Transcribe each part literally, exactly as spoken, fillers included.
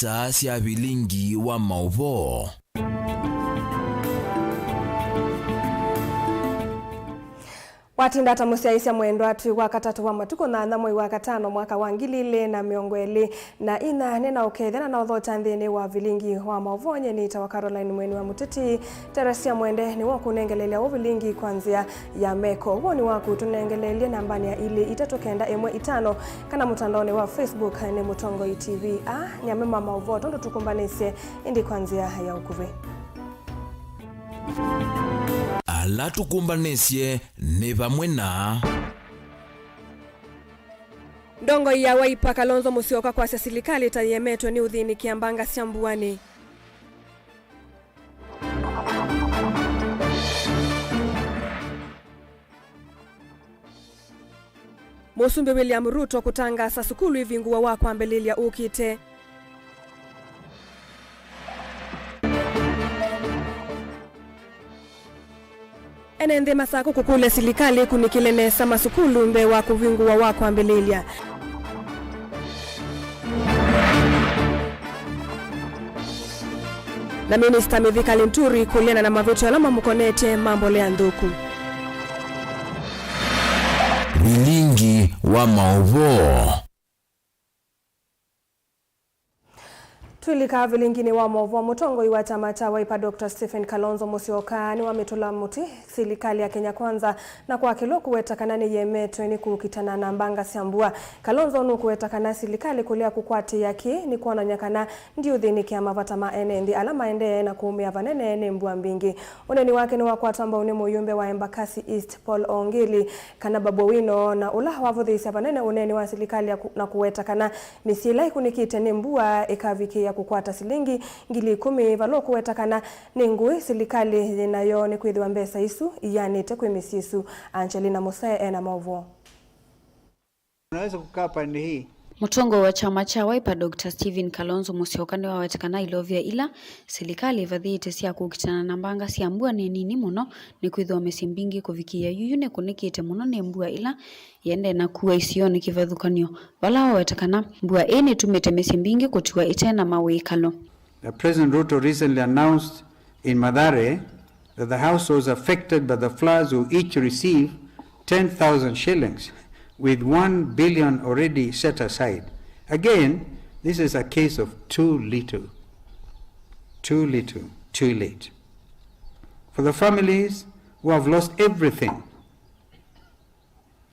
Taa sya vilingi wa maũvoo. Watinda ta mũsyaĩĩsya mwendwa, twĩ wa katatũ wa matukũ nyanya mwei wa katano mwaka wa ngili ilĩ na mĩongo ĩlĩ na inya, nĩ na ũkethya na na ũthokya nthĩnĩ wa vilingi wa maũvoo. Nyie nĩtawa Caroline Mweni wa Mũteti. Teresia Mwende nĩwe ũkũnengeleelya ũvilingi kwa nzĩa ya meko. Woni waku tũnengeleelye nambanĩ ya ilĩ itatũ kenda ĩmwe itano kana mũtandaonĩ wa Facebook nĩ Mũtongoi T V. A nĩ amema maũvoo tondũ tũkũmbanĩsye ĩndĩ kwa nzĩa ya ũkuvĩ. Ala tũkũmbanĩsye nĩ vamwe na ndongoi ya Wiper Kalonzo Musyoka kwasya silikalĩ ta yĩemetwe nĩ ũthĩnĩkĩa mbanga sya mbuanĩ. Mũsumbĩ William Ruto kũtangaasa sukulu ivingũwa wa kwambĩlĩlya ũkĩte. Ene nthĩ Masakũ kũkũlya silikalĩ ĩkunĩkĩle nesa masukulu mbee wa kũvingũwa wa kwambĩlĩlya. Na Minista Mithika Linturi kũleana na mavĩtyo ala mamũkonetye ma mbolea nthũku. Vilingi wa maũvoo. Twĩlika vilinginĩ wa maũvoo, mũtongoi wa kyama kya Wiper Doctor Stephen Kalonzo Musyoka nĩwamĩtũla mũtĩ silikalĩ ya Kenya Kwanza na kwakĩlwa kũweta kana nĩyĩemetwe nĩ kũkitana na mbanga sya mbua. Kalonzo nũkũweta kana silikalĩ kũlea kũkwatĩĩa kĩĩ nĩ kwonany'a kana ndiũthĩnĩkĩa mavata ma ene nthĩ ala maendee na kũũmĩa vanene nĩ mbua mbingĩ. Ũneeni wake nĩwakwatwa mbau nĩ mũyumbe wa Embakasi East Paul Ongili kana Babu Owino, na ũla wavũthĩĩsya vanene ũneeni wa silikalĩ ya kũ-, na kũweta kana mĩsyĩ ĩla ĩkunĩkĩte nĩ mbua ĩkavikĩĩa kũkwata silingi ngili ikũmi, vala ũkũweta kana nĩ ngũĩ silikalĩ yĩ nayo nĩkwĩthĩwa mbesa isu ianĩte kwĩ mĩsyĩ ĩsu. Angelina Musee ena maũvoo. Unaweza kukaa pande hii. Mũtongoi wa kyama kya Wiper, Doctor Stephen Kalonzo Musyoka, nĩwaweta kana ilovia ila silikalĩ ĩvathĩĩte sya kũkitana na mbanga sya mbua nĩ nini mũno, nĩkwĩthĩwa mĩsyĩ mbingĩ kũvikĩĩa yuyu nĩkunĩkĩte mũno nĩ mbua ĩla yĩendee na kua isionĩ kĩvathũkany'o, vala waweta kana mbua ĩĩ nĩtumĩte mĩsyĩ mbingĩ kũtiwa ĩte na mawĩkalo. The President Ruto recently announced in Mathare that the households affected by the floods will each receive ten thousand shillings, with one billion already set aside. Again, this is a case of too little, too little, too late. For the families who have lost everything,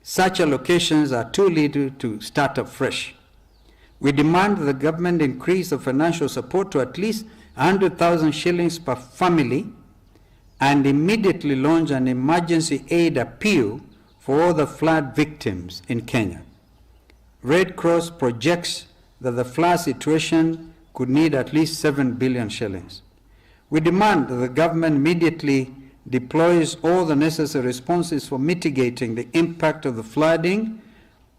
such allocations are too little to start afresh. We demand that the government increase the financial support to at least a hundred thousand shillings per family and immediately launch an emergency aid appeal for all the flood victims in Kenya. Red Cross projects that the flood situation could need at least seven billion shillings. We demand that the government immediately deploys all the necessary responses for mitigating the impact of the flooding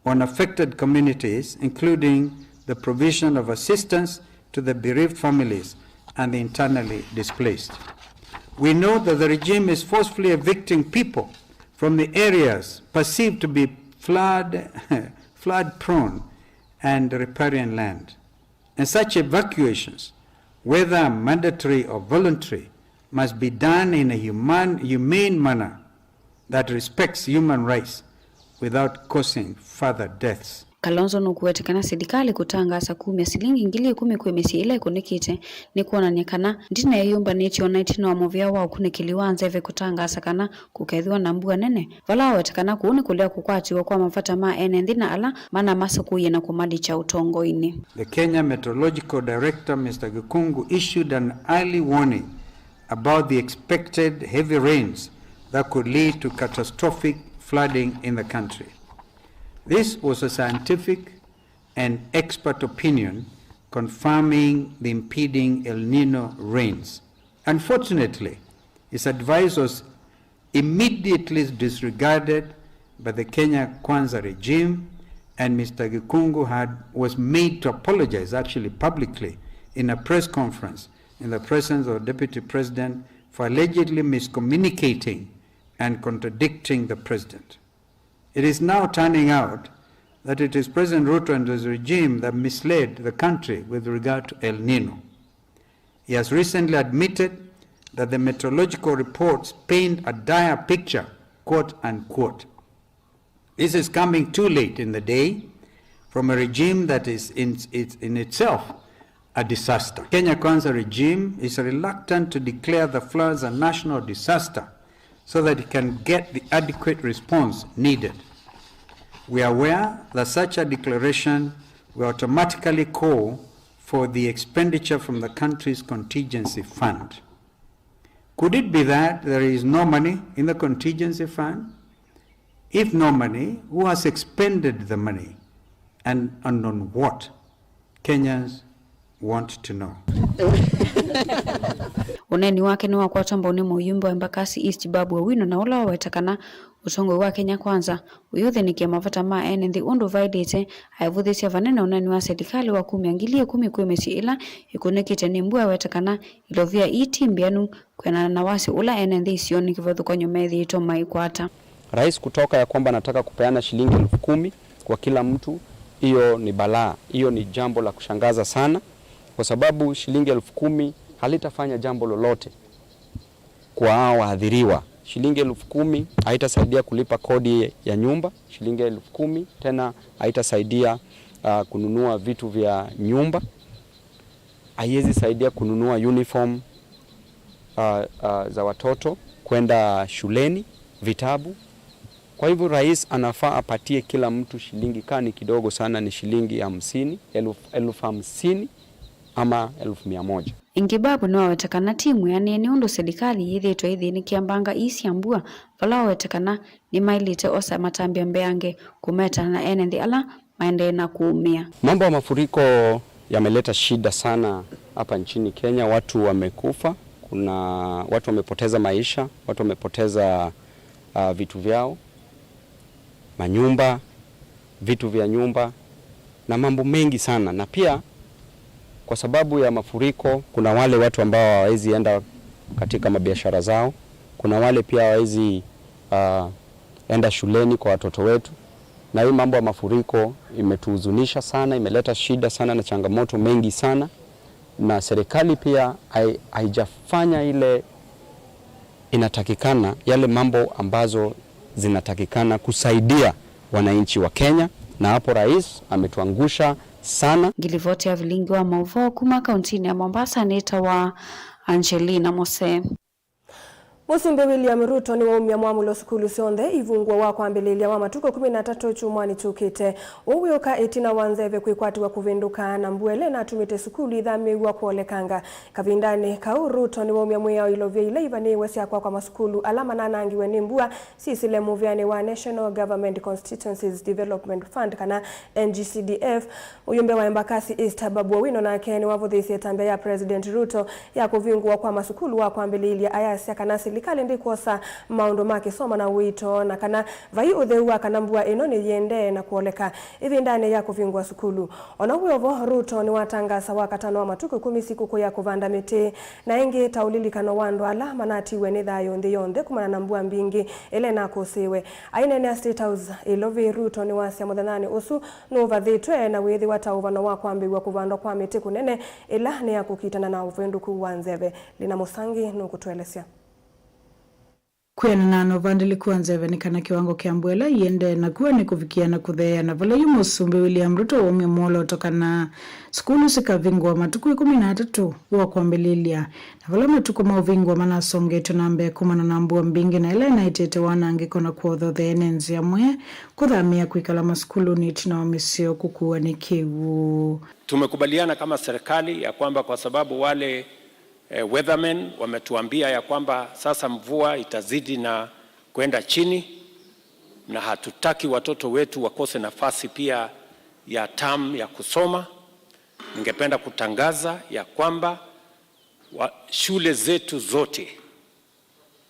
on affected communities, including the provision of assistance to the bereaved families and the internally displaced. We note that the regime is forcefully evicting people from the areas perceived to be flood, flood prone and riparian land. And such evacuations, whether mandatory or voluntary, must be done in a human, humane manner that respects human rights without causing further deaths. Kalonzo nũkũweta kana silikalĩ kũtangaasa kumya silingi ngili ikũmi kwĩ mĩsyĩ ĩla ĩkunĩkĩte nĩ kwonany'a kana ndineyũmbanĩtye ona ĩtina wa mũvĩa wa ũkunĩkĩli wa nzeve kũtangaasa kana kũkethĩwa na mbua nene, vala waweta kana kũu nĩ kũlea kũkwatiwa kwa mavata ma ene nthĩ na ala manamasakũie na kũmalikya ũtongoinĩ. The Kenya Meteorological Director, Mister Gikungu, issued an early warning about the expected heavy rains that could lead to catastrophic flooding in the country. This was a scientific and expert opinion confirming the impending El Nino rains. Unfortunately, his advice was immediately disregarded by the Kenya Kwanza regime, and Mister Gikungu had, was made to apologize actually publicly in a press conference in the presence of Deputy President for allegedly miscommunicating and contradicting the President. It is now turning out that it is President Ruto and his regime that misled the country with regard to El Nino. He has recently admitted that the meteorological reports paint a dire picture, quote unquote. This is coming too late in the day from a regime that is in, it's in itself a disaster. Kenya Kwanza regime is reluctant to declare the floods a national disaster so that it can get the adequate response needed. We are aware that such a declaration will automatically call for the expenditure from the country's contingency fund. Could it be that there is no money in the contingency fund? If no money, who has expended the money and, and on what? Kenyans want to know. Ũneeni wake nĩwakwatwa mbau nĩ mũyumbe wa Embakasi East Babu Owino, na ũla waweta kana ũtongoi wa Kenya Kwanza ũyũthĩnĩkĩa mavata ma ene nthĩ ũndũ vaĩlĩte. Aevũthĩsya vanene ũneeni wa silikalĩ wa kumya ngili ĩkũmi kwĩ mĩsyĩ ĩla ĩkunĩkĩte nĩ mbua, aweta kana ilovia ii ti mbĩanu kwĩanana na wasyo ũla ene nthĩ isionĩ kĩvathũkany'o methĩĩtwe maikwata. Rais kutoka ya kwamba anataka kupeana shilingi elfu kumi kwa kila mtu, hiyo ni balaa. Hiyo ni jambo la kushangaza sana, kwa sababu shilingi elfu kumi halitafanya jambo lolote kwa hao waathiriwa. Shilingi elfu kumi haitasaidia kulipa kodi ya nyumba, shilingi elfu kumi tena haitasaidia, ah, kununua vitu vya nyumba, haiwezi saidia kununua uniform, ah, ah, za watoto kwenda shuleni, vitabu. Kwa hivyo rais anafaa apatie kila mtu shilingi, kaa ni kidogo sana, ni shilingi hamsini, elfu, elfu hamsini ama elfu mia moja. Ĩngĩ Babu nĩwaweta kana ti mwĩanĩe nĩ ũndũ silikalĩ yĩthĩĩtwe ĩthĩnĩkĩa mbanga ii sya mbua, vala waweta kana nĩmaĩlĩte osa matambya mbeange kũmetana na ene nthĩ ala maendee na kũũmĩa. Mambo ya mafuriko yameleta shida sana hapa nchini Kenya. Watu wamekufa, kuna watu wamepoteza maisha, watu wamepoteza, ah, vitu vyao, manyumba, vitu vya nyumba na mambo mengi sana. Na pia kwa sababu ya mafuriko, kuna wale watu ambao hawawezi enda katika mabiashara zao, kuna wale pia hawawezi, ah, enda shuleni kwa watoto wetu. Na hii mambo ya mafuriko imetuhuzunisha sana, imeleta shida sana na changamoto mengi sana, na serikali pia hai-, haijafanya ile inatakikana, yale mambo ambazo zinatakikana kusaidia wananchi wa Kenya, na hapo rais ametuangusha sana. Ngilivoti ya vilingi wa mauvoo kuma kauntinĩ ya Mombasa nĩtawa Angelina Mose. Mũsumbĩ William Ruto nĩwaumya mwamũlo sukulu syonthe ivungwe wa kwambĩlĩlya wa matukũ ĩkũmi na atatũ kyumwanĩ kyũkĩte. Ũu wĩũka ĩtina wa nzeve kwĩkwatĩwa kũvĩndũka na mbua ĩla ĩnatumĩte sukulu ithamĩĩw'a kwolekanga. Kavindanĩ kau, Ruto nĩwaumya mwĩao ilovia ila ivanĩĩwe sya kwakwa masukulu ala mananangiwe nĩ mbua syĩsĩle mũvĩanĩ wa National Government Constituencies Development Fund, kana N G C D F. Mũyumbe wa Embakasi East, Babu Owino, nake nĩwavũthĩĩsye ĩtambya ya President Ruto ya kũvingũwa kwa masukulu wa kwambĩlĩĩlya, ayasya kana silikalĩ ndĩkwosa maũndũ ma kĩsomo na ũito, na kana vai ũtheu wa kana mbua ĩno nĩyĩendee na kwoleka ĩvindanĩ ya kũvingũa sukulu. O na wĩ o vo, Ruto nĩwatangasa wakatano wa matukũ ĩkũmi sikũkũ ya kũvanda mĩtĩ, na ĩngĩ ta ũlilikano wa andũ ala manatiwe nĩ thayũ nthĩ yonthe kumana na mbua mbingĩ ĩla ĩnakũsĩĩwe. Aineenea State House ĩlovi, Ruto nĩwasya mũthenyanĩ ũsu nũvathĩtwe na wĩthĩwa ta ũvano wa kwambĩĩw'a kũvandwa kwa mĩtĩ kũnene ĩla nĩ ya kũkitana na ũvĩndũku wa nzeve. Lina Mũsangi nũkũtũelesya. Kwĩanana na ũvandĩlĩku wa nzeve nĩ kana kĩwango kya mbua ĩla iendee na kua nĩ kũvikĩa na kũtheea, na vala yu Mũsumbĩ William Ruto waumya mwolooto kana sukulu sikavingũa matukũ ĩkũmi na atatũ wa kwambĩlĩlya, na vala matukũ ma ũvingũa manasongetwe na mbee kumana na mbua mbingĩ na ĩla ĩnaetete wanangĩko na kwothothea ene nzĩa mwee kũthamĩa kwĩkala masukulunĩ ĩtina wa mĩseo kũkuwa nĩ kĩw'ũ. Tumekubaliana kama serikali ya kwamba kwa sababu wale, eh, weathermen wametuambia ya kwamba sasa mvua itazidi na kwenda chini, na hatutaki watoto wetu wakose nafasi pia ya term ya kusoma. Ningependa kutangaza ya kwamba wa, shule zetu zote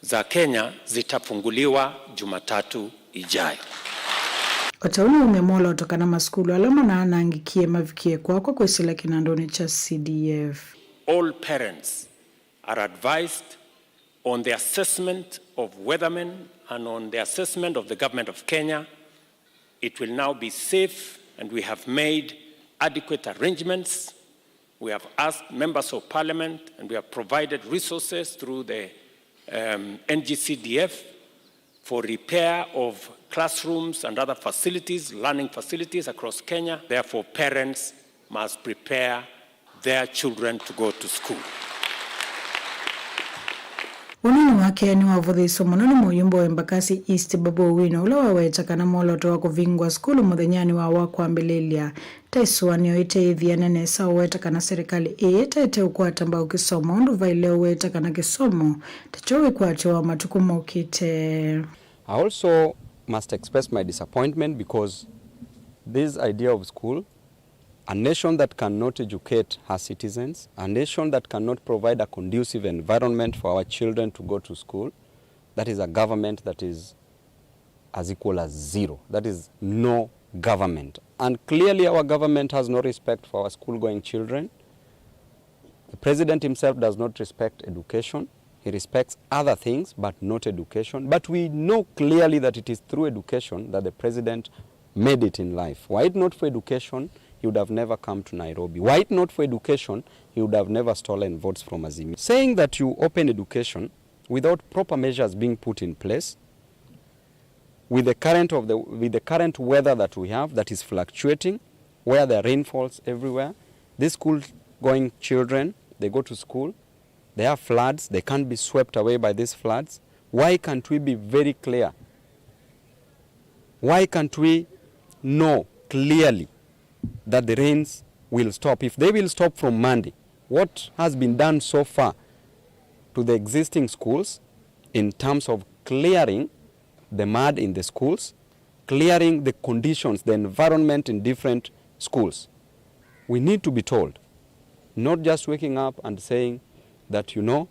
za Kenya zitafunguliwa Jumatatu ijayo. O ta ũu nĩwaumya mwolooto kana masukulu ala manaanangĩkie mavikĩe kwakwa kwĩsĩla kĩnandũnĩ kya C D F. All parents are advised on the assessment of weathermen and on the assessment of the government of Kenya It will now be safe, and we have made adequate arrangements. We have asked members of parliament, and we have provided resources through the, um, N G C D F for repair of classrooms and other facilities, learning facilities across Kenya. Therefore, parents must prepare their children to go to school. Ũnini wake nĩwavũthĩswe mũno nĩ mũyumbe wa Embakasi East, Babu Owino, ũla waweta kana mwolooto wa kũvingũa sukulu mũthenyanĩ wa wa kwambĩlĩlya ta ĩsũanĩo ĩteĩthiane nesa, ũweta kana serikali ĩĩ ĩtaete ũkwata mbau kĩsomo, ũndũ vaile ũweta kana kĩsomo takyo wĩkwatyo wa matukũ mokĩte. I also must express my disappointment because this idea of school, a nation that cannot educate her citizens, a nation that cannot provide a conducive environment for our children to go to school, that is a government that is as equal as zero. That is no government. And clearly, our government has no respect for our school-going children. The president himself does not respect education. He respects other things, but not education. But we know clearly that it is through education that the president made it in life. Were it not for education, he would have never come to Nairobi. Were it not for education, he would have never stolen votes from Azimio. Saying that you open education without proper measures being put in place, with the current of the, with the current weather that we have that is fluctuating, where there are rainfalls everywhere, these school-going children, they go to school, they have floods, they can't be swept away by these floods. Why can't we be very clear? Why can't we know clearly that the rains will stop? If they will stop from Monday, what has been done so far to the existing schools in terms of clearing the mud in the schools, clearing the conditions, the environment in different schools? We need to be told, not just waking up and saying that, you know,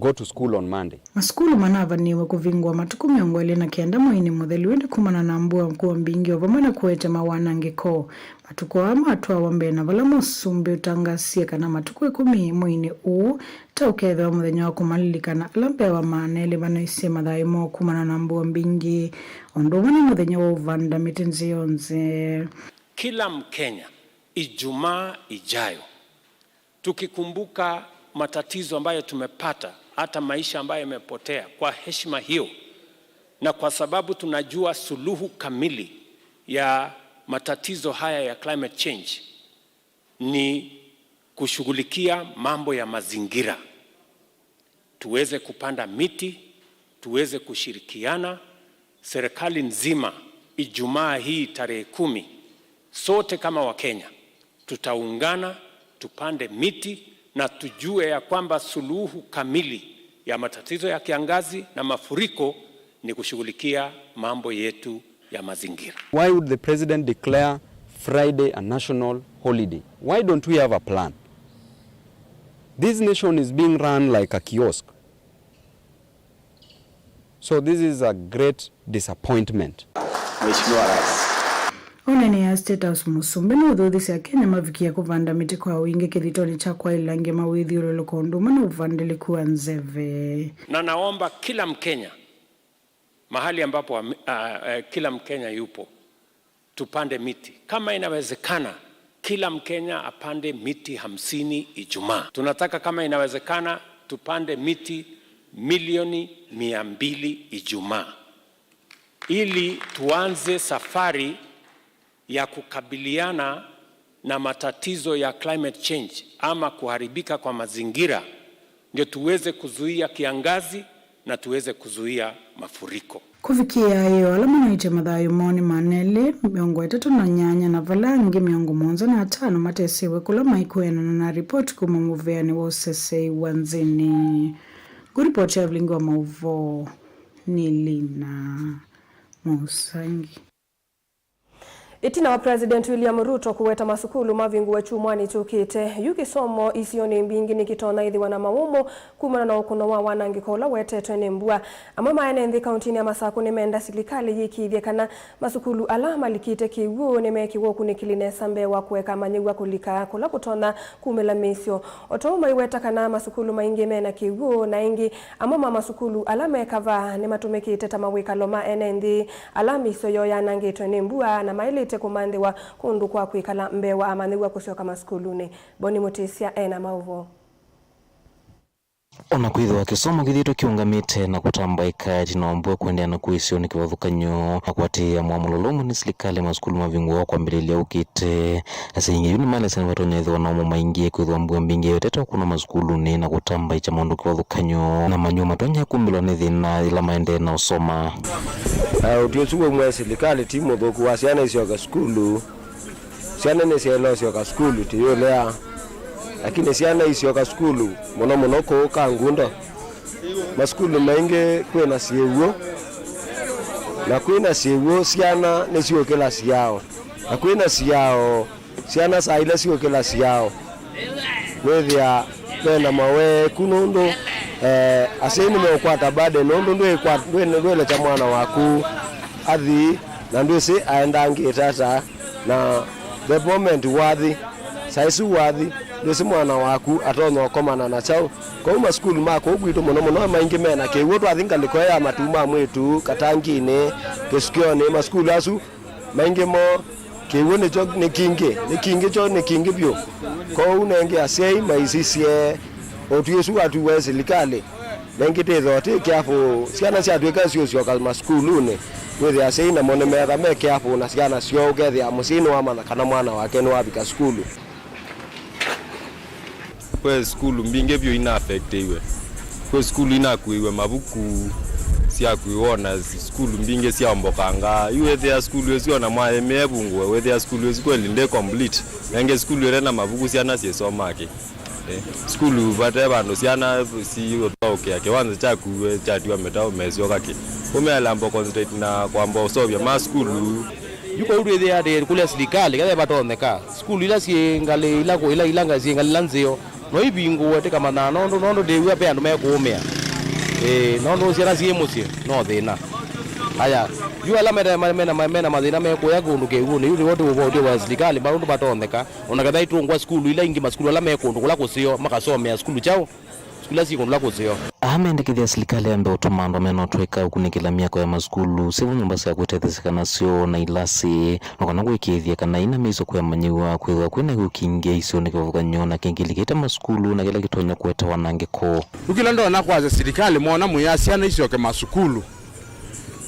go to school on Monday. Masukulu manavaniwe kũvingũa matukũ mĩongo ĩlĩ na kenda mweinĩ mũthelu, ĩndĩ kumana na mbua kũa mbingĩ o vamwe na kũete mawanangĩko. Matukũ aa matwawa mbee na vala mũsumbĩ ũtangasie kana matukũ ĩkũmi mweinĩ ũũ ta ũkethĩwa mũthenya wa kũmalilikana ala mbee wa maana elĩ manaisye mathayũ moo kumana na mbua mbingĩ, o ũndũ ũmwe na mũthenya wa ũvanda mĩtĩ nzĩ yonthe. Kila Mkenya, Ijumaa ijayo, tukikumbuka matatizo ambayo tumepata, hata maisha ambayo imepotea, kwa heshima hiyo, na kwa sababu tunajua suluhu kamili ya matatizo haya ya climate change ni kushughulikia mambo ya mazingira, tuweze kupanda miti, tuweze kushirikiana, serikali nzima, Ijumaa hii tarehe kumi, sote kama Wakenya, tutaungana, tupande miti na tujue ya kwamba suluhu kamili ya matatizo ya kiangazi na mafuriko ni kushughulikia mambo yetu ya mazingira. Why would the president declare Friday a national holiday? Why don't we have a plan? This nation is being run like a kiosk. So this is a great disappointment. Mheshimiwa Rais. Ũneenea State House, mũsumbĩ nũũthuthisye Akenya mavikie kũvanda mĩtĩ kwa wingĩ kĩthitonĩ kya kwaĩlange mawĩthyũlũlũko ũndũ ũmwe na ũvandĩlĩku wa nzeve. Na naomba kila Mkenya, mahali ambapo am-, ah, eh, kila Mkenya yupo, tupande miti. Kama inawezekana, kila Mkenya apande miti hamsini Ijumaa. Tunataka, kama inawezekana, tupande miti milioni mia mbili Ijumaa, ili tuanze safari ya kukabiliana na matatizo ya climate change ama kuharibika kwa mazingira, ndio tuweze kuzuia kiangazi na tuweze kuzuia mafuriko. Kũvikĩĩa ĩĩ, ala manaĩtye mathayũ moo nĩ maana elĩ mĩongo ĩtatũ na nyanya, na vala angĩ mĩongo mũonza na atano matesiwe kũla maikwĩanana na ripoti kuma mũvĩanĩ wa ũseseĩ wa nthĩnĩ. Ngũripoti ya vilingi wa maũvoo nĩ Lina Mũsangi. Ĩtina wa President William Ruto kũweta masukulu mavingũwe kyumwanĩ kyũkĩte, yu kĩsomo isionĩ mbingĩ nĩkĩtonya ĩthĩwa na mawũmũ kumana na ũkũno wa wanangĩko ũla ũetetwe nĩ mbua. Amwe ma ene nthĩ kauntinĩ ya Masakũ nĩmenda silikalĩ yĩkĩĩthye kana masukulu ala malikĩte kĩw'ũ nĩmekĩwa ũkunĩkĩli nesa mbee wa kũeka amanyĩw'a kũlika kũla kũtonya kumĩla mĩisyo. O ta ũu maiweta kana masukulu maingĩ mena kĩw'ũ, na ĩngĩ amwe ma masukulu ala me kavaa nĩmatũmĩkĩte ta mawĩkalo ma ene nthĩ ala mĩisyo yoo yanangĩtwe nĩ mbua na maĩlĩte kũmanthĩwa kũndũ kwa kwĩkala mbee wa amanyĩw'a kũsyoka masukulunĩ. Boni Mũtĩsya ena maũvoo. O na kwĩthĩwa kĩsomo kĩthĩĩtwe kĩũngamĩte na kũtambaĩka ĩtina wa mbua kũendeea na kũĩsĩwa nĩ kĩvathũkany'o na kũatĩĩa mwamũlo ũla umwe nĩ silikalĩ, masukulu mavingũawa kwambĩlĩlya ũkĩte. Asyai aingĩ yu nĩmalesya nĩvatonya ĩthĩwa na ũmũ maingĩ kwĩthĩwa mbua mbingĩ ĩwetete ũkũno masukulunĩ na kũtambaĩkya maũndũ kĩvathũkany'o, na manyuo matonya kumĩlwa nĩ thĩna yĩla maendee na ũsoma. Na ũtwi ũsu waumwa nĩ silikalĩ ti mũthũku wa syana isyoke sukulu. Syana nĩsyaĩle ũsyoka sukulu tũyũlea, lakini syana isyoka sukulu, mũno mũno kũu Kangundo. Masukulu maingĩ kwĩna syĩw'ũ, na kwĩna syĩw'ũ syana nĩsyũkĩla syao, na kwĩna syao syana saa ila syũkĩla syao, nĩthĩa vena maweeku nũndũ, eh, asyai nĩmeũkwata burden nũndũ ndwĩkwa-, ndwĩ-, ndwĩlekya mwana waku athi na ndwĩsĩ aendangĩte ata, na the moment wathi, saa isu wathi, ndwĩsĩ mwana waku atonya ũkomana na kyaũ. Kwoou masukulu ma kũu kwitũ mũno mũno maingĩ mena kĩw'ũ. Twathi ngalĩko ya matu ma mwĩtu, Katanginĩ, Kĩsukyonĩ, masukulu asu maingĩ moo kĩw'ũ nĩkyo nĩ kingĩ, nĩ kingĩ kyo nĩ kingĩ vyũ. Kwoou nenge asyai maisisye ũtwi ũsu watwiwe silikalĩ, nengĩ twĩthĩwa twĩ careful. Syana syatw'ĩka syũsyoka masukulunĩ, wĩthĩa asyai namo nĩmeetha me careful na syana syoo, ũkethĩa mũsyai nĩwamanya kana mwana wake nĩwavika sukulu. Kwĩ sukulu mbingĩ vyũ ina affectiwe. Kwĩ sukulu inakuĩwe mavuku, syakuĩwa ona sukulu mbingĩ syaombokanga. Yu wĩthĩa sukulu ĩsu ona mwaĩmĩa ĩvungũe, wĩthĩa sukulu ĩsu kweli ndĩ complete. Nengĩ sukulu ĩte na mavuku syana syĩsomaa kĩ? Eh, sukulu vate vandũ syana siũthaũkĩa, kĩwanza kyakuiwe kyatiwa mĩtaũ mesyoka kĩ? Ũmealambo concentrate na kwamba ũseũvya ma sukulu. Yu kũu twĩthĩa atĩ kũlya silikalĩ kethe vatonyeka, sukulu ila syĩ ngalĩ ila kũ-, ila, ila nga-, syĩ ngalĩ ila nzeo, no ivingũwe tĩkamanya nũndũ, nũndũ ndĩw'a ve andũ mekũũmĩa. Ĩĩ, nũndũ syana syĩ mũsyĩ no thĩna. Aya, yu ala mena, mena, mena, mena mathĩna me kũya kũndũ kĩw'ũnĩ, yu nĩw'o tũũvaũtye wa silikalĩ maũndũ vatonyeka, o na ketha itũngwa sukulu ila ingĩ, masukulu ala me kũndũ kũla kũseo, makasomea sukulu kyaũ? Sukulu ila syĩ kũndũ kũla kũseo. Aa mendekethya silikalĩ yambe ũtũma andũ mena ũtwaĩka ũkunĩkĩla myako ya masukulu, syĩvo nyũmba sya kwĩtetheesya nasyo na ilasĩ, no kana kũĩkĩĩthya kana ina mĩisyo kwĩ amanyĩw'a, kwĩthĩwa kwĩna kĩw'ũ kingĩ isionĩ kĩvathũkany'o na kĩngĩlikĩte masukulu na kĩla kĩtonya kũete wanangĩko. Yu kĩla ndonya kwasya silikalĩ, moona mwĩaa syana isyoke masukulu,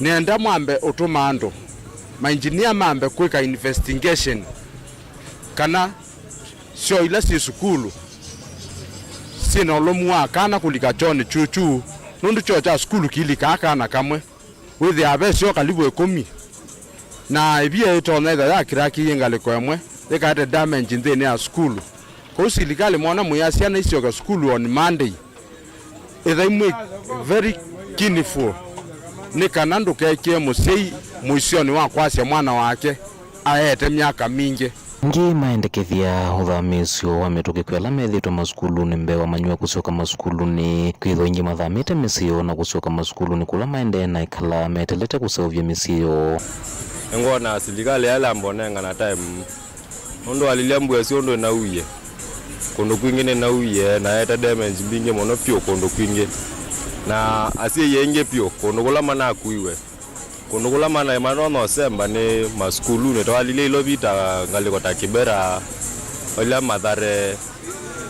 nĩenda mwambe ũtũma andũ mainjinia mambe kwĩka investigation kana syoo ila syĩ sukulu syĩ na ũlũmu wa kana kũlika kyoonĩ kyũkyũ, nũndũ kyoo kya sukulu kĩlikaa kana kamwe. Wĩthĩaa ve syoo kalivu ĩkũmi, na ĩvia ĩtonya ĩtha yakĩrakĩie ngalĩko ĩmwe, yĩkaete damage nthĩnĩ ya sukulu. Kwoou silikalĩ, mwana mwĩa syana isyoke sukulu on Monday, ĩthai mwĩ very careful nĩ kana ndũkekĩe mũsyai mũisyonĩ wa kwasya mwana wake aete myaka mingĩ. Angĩ maendekethya ũthamĩĩsyo wa mĩtũkĩ kwĩ ala methĩĩtwe masukulunĩ mbee wa manyuwa kũsyoka masukulunĩ, kwĩthwa aingĩ mathamĩte mĩsyĩ yoo na kũsyoka masukulunĩ kũla maendee na ĩkala metelete kũseũvya mĩsyĩ yoo. Nĩngwona silikalĩ yaĩle mbonengana time. Nũndũ walilya mbua ĩsu ũndũ ĩnauie, kũndũ kwingĩ nĩnauie na yaete damage mbingĩ mũno vyũ kũndũ kwingĩ. Na asyai aingĩ vyũ, kũndũ kũla manakuiwe, kũndũ kũla manaĩ matonya ũsemba nĩ masukulunĩ, ta walilya Ilovi ta ngalĩko ta Kibera, walilya Mathare.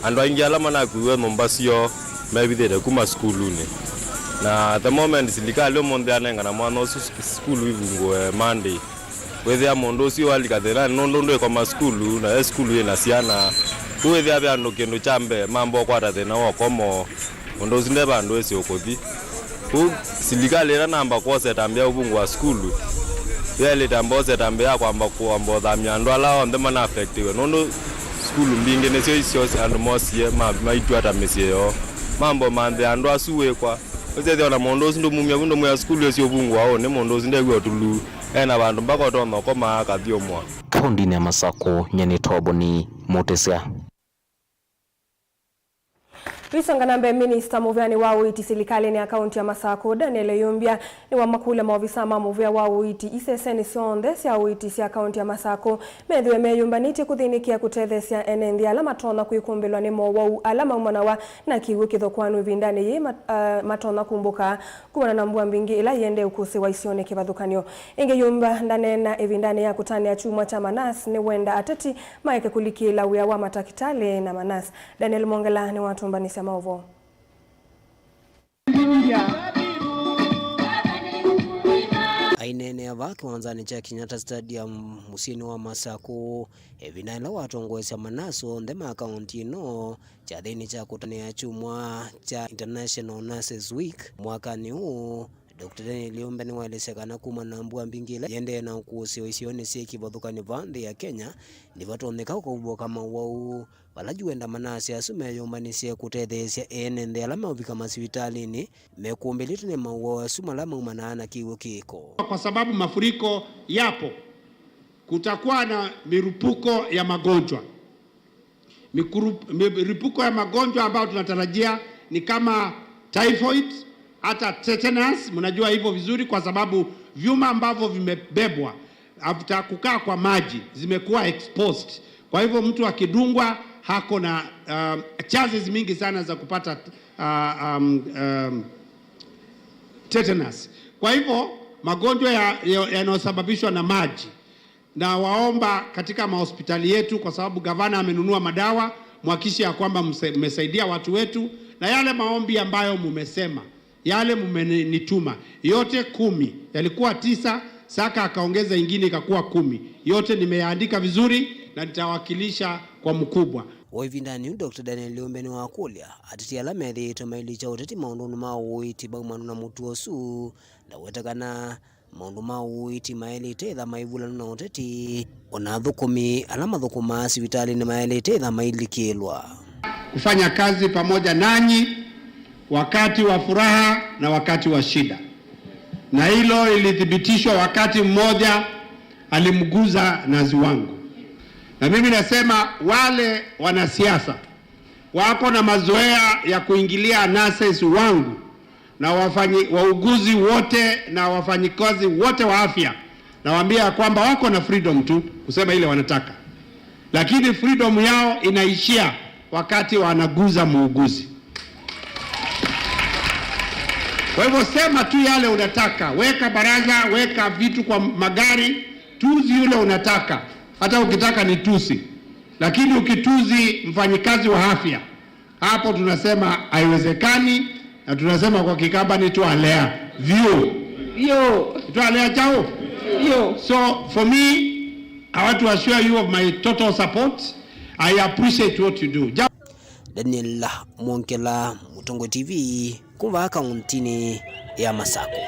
Andũ aingĩ ala manakuiwe nyũmba syoo mevithĩte kuma sukulunĩ. Na the moment silikalĩ ũmũnthĩ yanengana mwanya ũsu sukulu ivungũe Monday, wĩthĩa mũndũ ũsu alika thĩnanĩ nũndũ ndwĩkoma sukulu, na e sukulu yĩna syana. Kũu wĩthĩa ve andũ kĩndũ kya mbee mamba ũkwata thĩna wa ũkomo, mũndũ ũsu nde vandũ wĩsĩ ũkũthi. Kũu silikalĩ ĩla namba kwosa ĩtambya ya ũvungũa sukulu, yaĩlĩte amba osa ĩtambya ya kwamba kwamba ũthamya andũ ala onthe mana affectiwe, nũndũ sukulu mbingĩ nĩsyo isyo andũ mosie ma-, maitw'a ta mĩsyĩ yoo. Mamba ũmanthĩa andũ asu wĩkwa. Ũsethĩa ona mũndũ ũsu ndũmumya vu, ndũmwĩa sukulu ĩsu ũvungũa ũũ, nĩ mũndũ ũsu ndew'a ũtulu. e na vandũ mpaka ũtonya ũkoma akathyũmũa. Kaũndĩnĩ ya Masakũ, nyie nĩ Toboni Mũtĩsya. Tũisonga na mbee, minista mũvĩanĩ wa ũiiti silikalĩnĩ ya kaũntĩ ya Masakũ, Daniel Ĩyũmbya, nĩwamakũlya maovisa ma mũvĩa wa ũiiti isesenĩ syonthe sya ũiiti sya kaũntĩ ya Masakũ methĩwe meyũmbanĩtye kũthĩnĩkĩa kũtetheesya ene nthĩ ala matonya kwĩkũmbĩlwa nĩ mowau ala maumanawa na kĩw'ũ kĩthokwanũ ĩvindanĩ yĩĩ mat-, ah, matonya kumbũka kumana na mbua mbingĩ ĩla ĩendee ũkũsĩwa isionĩ kĩvathũkany'o. Ĩngĩ Ĩyũmbya ndaneena ĩvindanĩ ya kũtanĩa kyumwa kya manasi nĩwenda ateti maeke kũlikĩĩla wĩa wa matakĩtalĩ na manasi. Daniel Mwongela nĩwatũmbanĩsya maũvoo. Aineenea vaa kĩwanzanĩ kya Kenyatta Stadium, mũsyĩnĩ wa Masakũ, ĩvinda ĩla watongoesya manasi onthe ma kaũntĩ ĩno kyathĩnĩ kya kũtanĩa kyumwa kya International Nurses Week mwakanĩ ũũ, Doctor Daniel Ĩyũmbya nĩwaelesya kana kumana na mbua mbingĩ ĩla ĩendee na ũkũsĩwa isionĩ syĩ kĩvathũkany'o vaa nthĩ ya Kenya, nĩvatonyeka kũvũka mowau, vala yu enda manasi asu meyũmbanĩsye kũtetheesya ene nthĩ ala meũvika masivitalĩnĩ mekũmbĩlĩtwe nĩ mowau asu mala maumanaa na kĩw'ũ kĩko. Kwa sababu mafuriko yapo, kutakuwa na mirupuko ya magonjwa. Mikuru-, milipuko ya magonjwa ambayo tunatarajia ni kama typhoid, hata tetanus. Mnajua hivyo vizuri kwa sababu vyuma ambavyo vimebebwa after kukaa kwa maji zimekuwa exposed. Kwa hivyo mtu akidungwa hako na, um, chances mingi sana za kupata, uh, um, um, tetanus. Kwa hivyo magonjwa ya, ya, yanayosababishwa na maji, na waomba katika mahospitali yetu, kwa sababu gavana amenunua madawa, mhakikishe ya kwamba mse-, mmesaidia watu wetu, na yale maombi ambayo mumesema, yale mmenituma, yote kumi, yalikuwa tisa, Saka akaongeza ingine ikakuwa kumi. Yote nimeyaandika vizuri na nitawakilisha kwa mkubwa. O ĩvindanĩ yĩu, Doctor Daniel Ĩyũmbya nĩwakũlya ateti ala methĩĩtwe mailikya ũteti maũndũnĩ ma ũiiti maumanu na mũtuo ũsu, na weta kana maũndũ ma ũiiti maĩlĩte ĩtha maivulanw'a na ũteti, o na athũkũmi ala mathũkũmaa sivitalĩnĩ maĩlĩte ĩtha mailikĩlwa. Kufanya kazi pamoja nanyi wakati wa furaha na wakati wa shida. Na hilo ilithibitishwa wakati mmoja alimguza nasi wangu. Na mimi nasema wale wanasiasa wako na mazoea ya kuingilia nurses wangu na wafanyi-, wauguzi wote na wafanyikazi wote wa afya, nawaambia ya kwamba wako na freedom tu kusema ile wanataka, lakini freedom yao inaishia wakati wanaguza muuguzi. Kwa hivyo sema tu yale unataka, weka baraza, weka vitu kwa magari, tusi yule unataka, hata ukitaka ni tusi, lakini ukitusi mfanyikazi wa afya, hapo tunasema haiwezekani, na tunasema kwa Kikamba nĩ twalea vyũ. Vyũ. Nĩ twalea kyaũ? Vyũ. So for me, I want to assure you of my total support. I appreciate what you do. Ja- Daniel Mwongela, Mũtongoi T V, kuma kaũntĩnĩ ya Masakũ.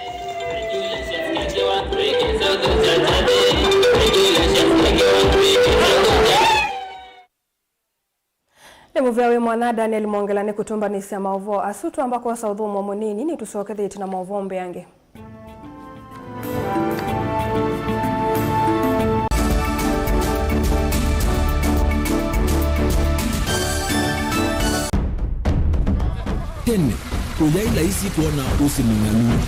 Nĩ mũvea wĩ mwanya Daniel Mwongela nĩ kũtũmbanĩsya maũvoo asu. Twamba kwosa ũthũmũo mũnini, nĩtũsokethĩtye na maũvoo mbeange. Tene, kũyaĩ laisi kwona ũsĩ mũng'alu.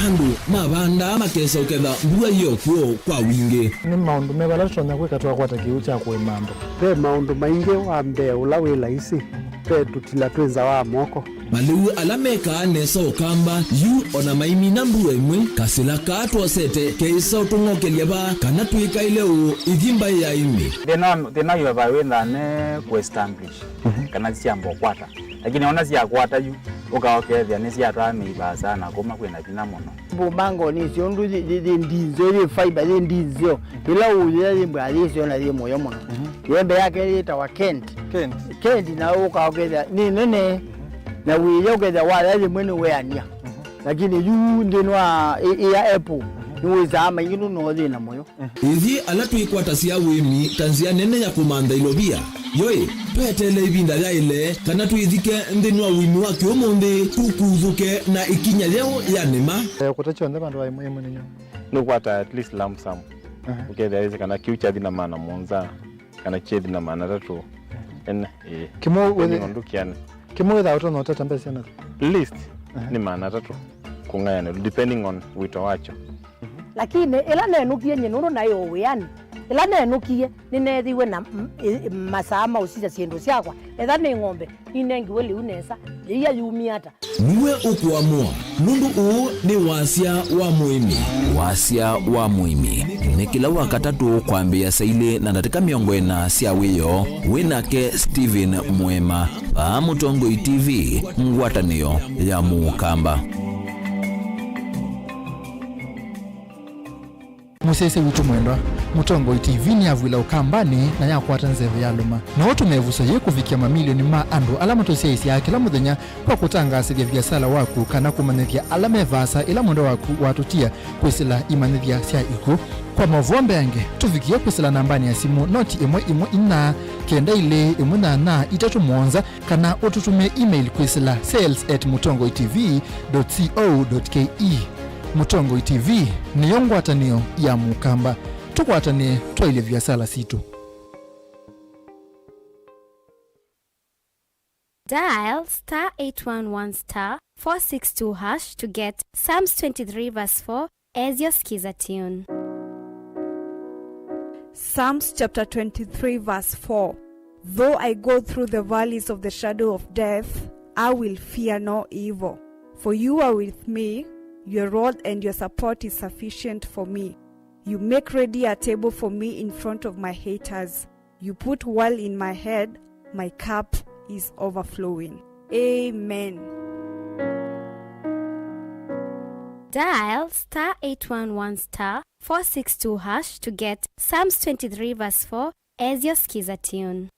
Andũ mavandaa makesa ũketha mbua yo kwoo kwa wingĩ. Nĩ maũndũ meva ala tũtonya kwĩka twakwata kĩw'ũ kya kũĩma andũ? Ve maũndũ maingĩ. Wa mbee ũla wĩ laisi, ve tũtila twĩ nza wa moko. Malĩu ala mekaa nesa Ũkamba yu o na maimina mbua ĩmwe, kasĩla kaa twosete keĩsa ũtũng'okelya vaa kana twĩkaĩle ũũ ithi mbaĩ ya ĩmĩ. Thĩna, thĩna wĩ va wĩ nthane kũ establish, mhm, kana syamba ũkwata. Lakini ona syakwata yu, ũka ũkethĩa nĩsyatwaa mĩi vaasa na kũma kwĩna vinya mũno. Mbũmango nĩ syo ũndũ yĩ, yĩ, yĩ ndinzeo, yĩ fiber, yĩ ndinzeo. Ĩla ũyĩa yĩ mbũya yĩ syo na yĩ mũyo mũno. Mhm. Yembe yake yĩtawa Kent. Kent. Kent na ũka ũkethĩa nĩ nene. Na wĩya ũkethĩa waya yĩmwe nĩ weania. Mhm. Lakini yu nthĩnĩ wa ĩ, ĩ ya apple. Mhm. Nĩwĩsaa maingi nũndũ no ũyĩ na mũyo. Ithyĩ ala twĩkwatasya ũĩmi ta nzĩa nene ya kũmantha ilovia, yo-ĩ, tweteele ĩvinda yaĩle kana twĩthike nthĩnĩ wa ũĩmi wa kĩũmũnthĩ, tũkuthũke na ĩkinya yeũ ya nĩma. Eh, kũta kyonthe vandũ va ĩmwe ĩmwe nĩ nyũmba. Nũkwata at least lump sum. Aha. Ũkethĩa ĩsĩ kana kĩu kyathi na maana mũonza, kana kyethi na maana atatũ. Ene, ĩĩ. Kĩmwe wĩthĩ- Depending on ndũkĩanĩ. Kĩmwe wĩthaa ũtonya ũtata mbesa syana. Least, aha, nĩ maana atatũ kũng'ayanĩlwa, depending on wĩto wakyo. Lakini ĩla nenũkie nyie nũndũ naĩ o wĩanĩ, ĩla nenũkie nĩneethĩiwe na m- ĩ- masaa ma ũsisya syĩndũ syakwa. Etha nĩ ng'ombe, ninengiwe lĩu nesa, yĩia yumie ata? Nĩwe ũkũamũa, nũndũ ũũ nĩ wasya wa mũĩmi. Wasya wa mũĩmi nĩ kĩla Wakatatũ kwambĩĩa saa ilĩ na ndatĩka mĩongo ĩna sya wĩoo. Wĩ nake Stephen Mũema, vaa Mũtongoi T V, ngwatanĩo ya Mũkamba. Mũsyaĩĩsya witũ mwendwa, Mũtongoi T V nĩyavw'ĩla Ũkambanĩ na yakwata nzeve yalũma. No ũtũme ĩvuso yĩĩ kũvikĩa mamilioni ma andũ ala matũsyaĩĩsyaa kĩla mũthenya kwa kũtangaasĩthya viasala waku kana kũmanyĩthya ala me vaasa ĩla mwendwa waku watũtia kwĩsĩla imanyĩthya sya ikw'ũ. Kwa maũvoo mbeange, tũvikĩe kwĩsĩla nambanĩ ya simũ noti ĩmwe ĩmwe inya kenda ilĩ ĩmwe nyanya itatũ mũonza, kana ũtũtũmĩe email kwĩsĩla sales at mũtongoi T V dot co dot K E. Mũtongoi T V nĩyo ngwatanĩo ya Mũkamba. Tũkwatanĩe twaĩlye viasala sitũ. Dial star eight one one star four six two hash to get Psalms twenty-three verse four as your Skiza tune. Psalms chapter twenty-three, verse four. Though I go through the valleys of the shadow of death, I will fear no evil, for you are with me, your rod and your support is sufficient for me. You make ready a table for me in front of my haters. You put oil in my head, my cup is overflowing. Amen. Dial star eight one one star four six two hash to get Psalms twenty-three verse four as your Skiza tune.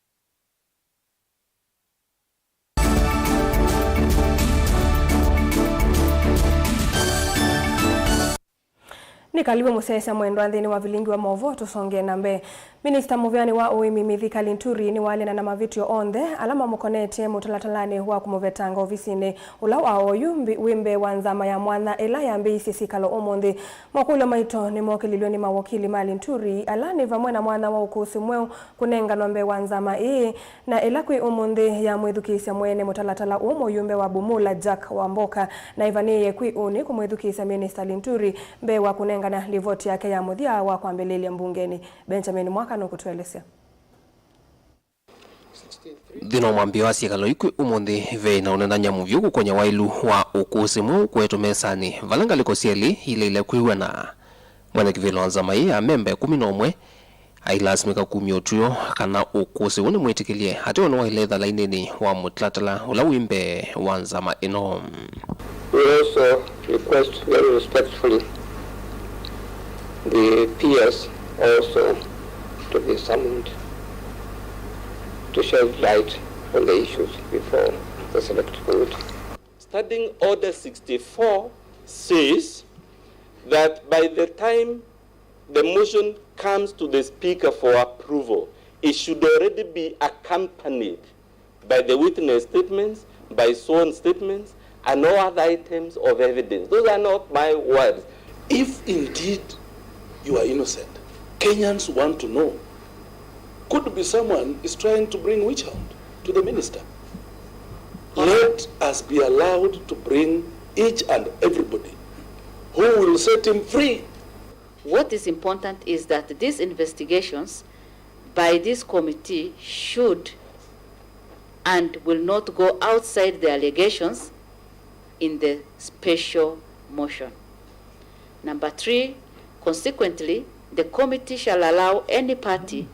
Nĩkalĩwe mũsyaĩĩsya mwendwa nthĩnĩ wa vilingi wa maũvoo, tũsongee na mbee. Minista mũvĩanĩ wa ũĩmi Mithika Linturi nĩwalĩana na mavĩtyo onthe ala mamũkonetye mũtalatalanĩ wa kũmũvetanga ovisinĩ ũla wa oyu mbi- wĩ mbee wa nzama ya mwanya ĩla yambĩĩisye syĩkalo ũmũnthĩ. Makũlyo maito nĩmookĩlilw'e nĩ mawokili ma Linturi, ala nĩ vamwe na mwanya wa ũkũsĩ mweũ kũnenganwa mbee wa nzama ĩĩ, na ĩla kwĩ ũmũnthĩ yamwĩthukĩĩsya mwene mũtalatala ũũ mũyumbe wa Bumula Jack Wamboka, na ĩvanĩĩe kwĩ ũnĩ kũmwĩthukĩĩsya Minista Linturi mbee wa kũnengana livoti yake ya mũthya wa kwambĩlĩĩlya mbungenĩ. Benjamin Mwaka nũkũtũelesya. Nthĩnĩ wa mwambĩĩo wa syĩkalo ikwĩ ũmũnthĩ, ve na ũnenany'a mũvyũ kũkonya waĩlu wa ũkũsĩ mweũ kũetwe mesanĩ, vala ngalĩko syelĩ ileile kwĩw'ana. Mwene kĩvĩla wa nzama ĩĩ, amemba ĩkũmi na ũmwe ailasimĩka kumya ũtw'ĩo kana ũkũsĩ ũũ nĩmwĩtĩkĩlye, ateo nĩwaĩle etha lainĩnĩ wa mũtalatala ũla wĩ mbee wa nzama ĩno. We also request very respectfully the P S also to be summoned to shed light on the issues before the select board. Standing Order sixty-four says that by the time the motion comes to the Speaker for approval, it should already be accompanied by the witness statements, by sworn statements, and all other items of evidence. Those are not my words. If indeed you are innocent, Kenyans want to know. Could be someone is trying to bring witch hunt to the minister. Let us be allowed to bring each and everybody who will set him free. What is important is that these investigations by this committee should and will not go outside the allegations in the special motion. Number three, consequently, the committee shall allow any party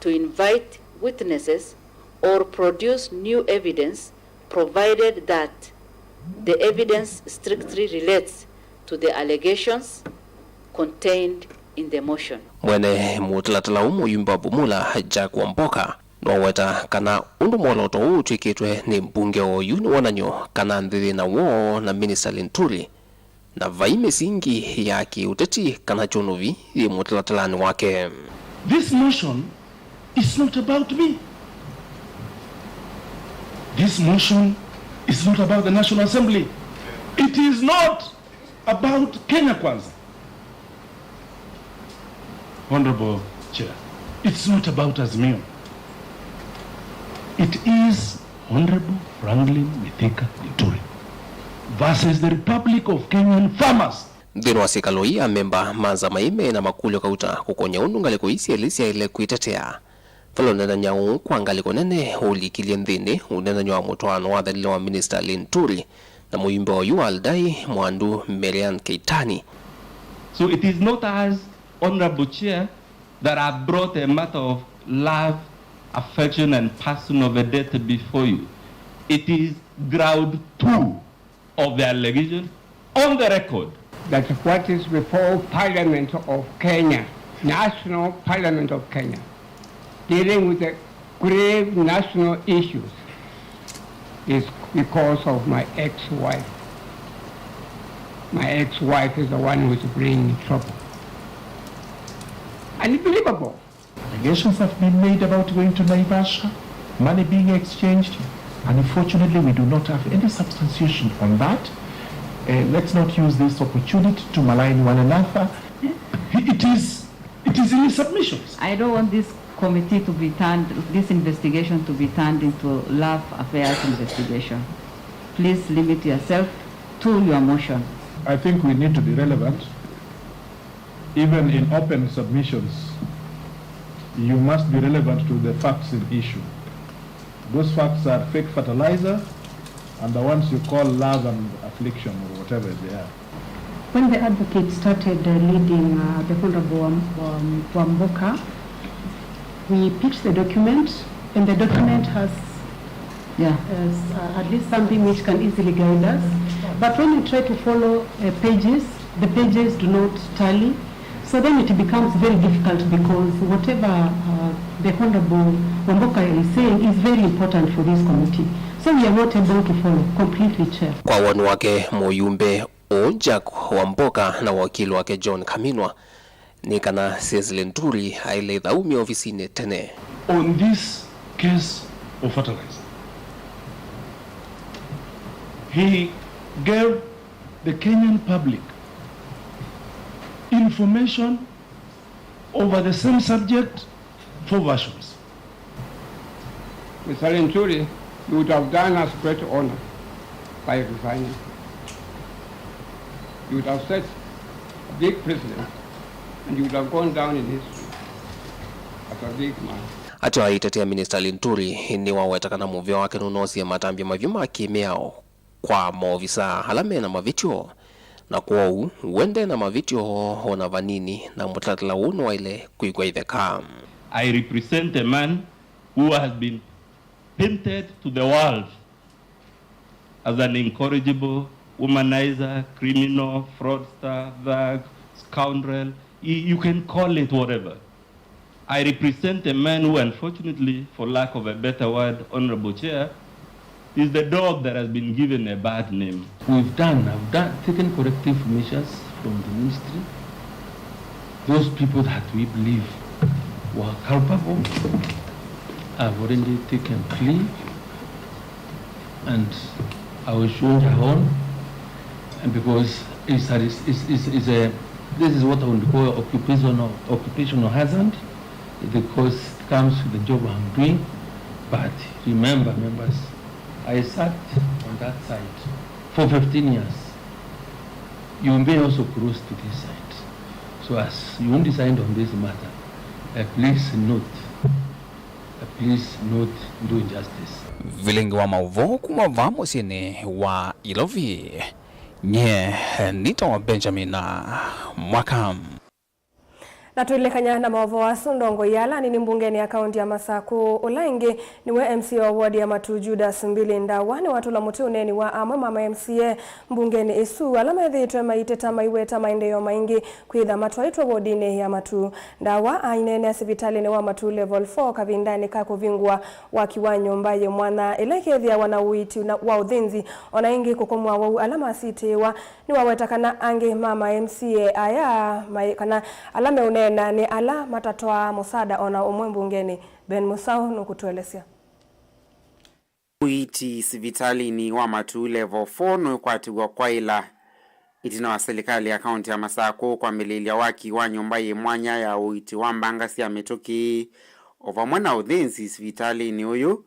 to invite witnesses or produce new evidence provided that the evidence strictly relates to the allegations contained in the motion. Mwene mũtalatala ũũ mũyumbe wa Bumula, Jack Wamboka, nĩwaweta kana ũndũ mwolooto ũũ ũtw'ĩkĩtwe nĩ mbunge oyu nĩ wonany'o kana nthĩ yĩ na woo na Minista Linturi Na vai mĩsingi ya kĩũteti kana kyũnũvi yĩ mũtalatalanĩ wake. This motion is not about me. This motion is not about the National Assembly. It is not about Kenya Kwanza. Honorable Chair, it's not about Azimio. It is Honorable Franklin Mithika Linturi versus the Republic of Kenyan Farmers. Nthĩnĩ wa syĩkalo ii, amemba ma nzama ii me na makũlyo kauta kũkony'a ũndũ ngalĩko ii syelĩ syaĩle kwĩtetea. Vala ũneenany'a ũũ kwa ngalĩko nene ũlikilye nthĩnĩ, ũneenany'a wa mũtwaano wathanile wa Minista Linturi na mũyumbe oyu wa Aldai Mwandu Merian Keitany. So it is not us, Honorable Chair, that have brought a matter of love, affection and personal vendetta before you. It is ground two of the allegation on the record. That what is before Parliament of Kenya, National Parliament of Kenya, dealing with the grave national issues is because of my ex-wife. My ex-wife is the one who is bringing trouble. Unbelievable. Allegations have been made about going to Naivasha, money being exchanged. Unfortunately, we do not have any substantiation on that. Uh, let's not use this opportunity to malign one another. It is, it is in his submissions. I don't want this committee to be turned, this investigation to be turned into love affairs investigation. Please limit yourself to your motion. I think we need to be relevant. Even in open submissions, you must be relevant to the facts in issue. Those facts are fake fertilizer and the ones you call love and affliction or whatever they are. When the advocate started uh, leading uh, the Honorable Wam- Wam- Wamboka, we picked the document, and the document has yeah. As uh, at least something which can easily guide us. But when you try to follow uh, pages, the pages do not tally. So then it becomes very difficult because whatever uh, the Honorable Wamboka is saying is very important for this committee. So we are not able to follow completely, Chair. Kwa woni wake, mũyumbe ũũ Jack Wamboka na wakili wake John Kaminwa nĩ kana Cecily Nturi aĩle ĩthaumya ovisinĩ tene. On this case of fertilizer, he gave the Kenyan public information over the same subject, four versions. Mister Linturi, you would have done us great honor by resigning. You would have set a big precedent and you would have gone down in history as a big man. Ateo aitetea Minista Linturi nĩwaweta kana mũvĩa wake nũnoosie matambya mavyũ ma kĩ-mĩao kwa maovisaa ala me na mavĩtyo, na kwoou we nde na mavĩtyo o na vanini, na mũtalatala ũũ nĩwaĩle kwĩkw'a itheka. I represent a man who has been painted to the world as an incorrigible womanizer, criminal, fraudster, thug, scoundrel. Y- You can call it whatever. I represent a man who, unfortunately, for lack of a better word, Honorable Chair, is the dog that has been given a bad name. We've done, I've done, taken corrective measures from the ministry. Those people that we believe were culpable have already taken plea, and I was shown their own, and because it's a, it's, it's, it's a, this is what I would call occupational, occupational hazard. It comes with the job I'm doing, but remember, members, I sat on that side for fifteen years. You may also cross to this side. So as you decide on this matter, uh, please note, uh, please note, do justice. Vilingi wa maũvoo kuma vaa mũsyĩnĩ wa Ilovi. Nyie nĩtawa Benjamin Mwaka. Na twĩlekany'a na maũvoo asu, ndongoi ya ala anini mbungenĩ ya kaũnti ya Masakũ, ũla ĩngĩ nĩwe M C A wa ward ya Matuu Judas Mbili Ndawa, nĩwatũla mũtĩ ũneeni wa amwe ma ma M C A mbungenĩ ĩsu, ala methĩĩtwe maiteta maiweta maendeeo maingĩ kwĩtha matwaĩtwe wodinĩ ya Matuu. Ndawa aineenea sivitalĩnĩ wa Matuu Level four kavindanĩ ka kũvingũa waki wa nyũmba yĩ mwanya, ĩla ĩkethĩawa na ũiiti na, wa ũthĩnzi, o na ĩngĩ kũkomw'a awau ala masitĩĩwa. Nĩwaweta kana angĩ ma ma M C A aya mai-, kana ala meũneena nĩ ala matatwaa mũsaada o na ũmwe mbungenĩ. Ben Mũsaũ nũkũtũelesya. Ũiiti sivitalĩnĩ wa Matuu Level four nũĩkwatĩw'a kwaĩla ĩtina wa silikalĩ ya kaũnti ya Masakũ kwambĩlĩĩlya waki wa nyũmba yĩ mwanya ya ũiiti wa mbanga sya mĩtũkĩ, o vamwe na ũthĩnzi sivitalĩnĩ ũyũ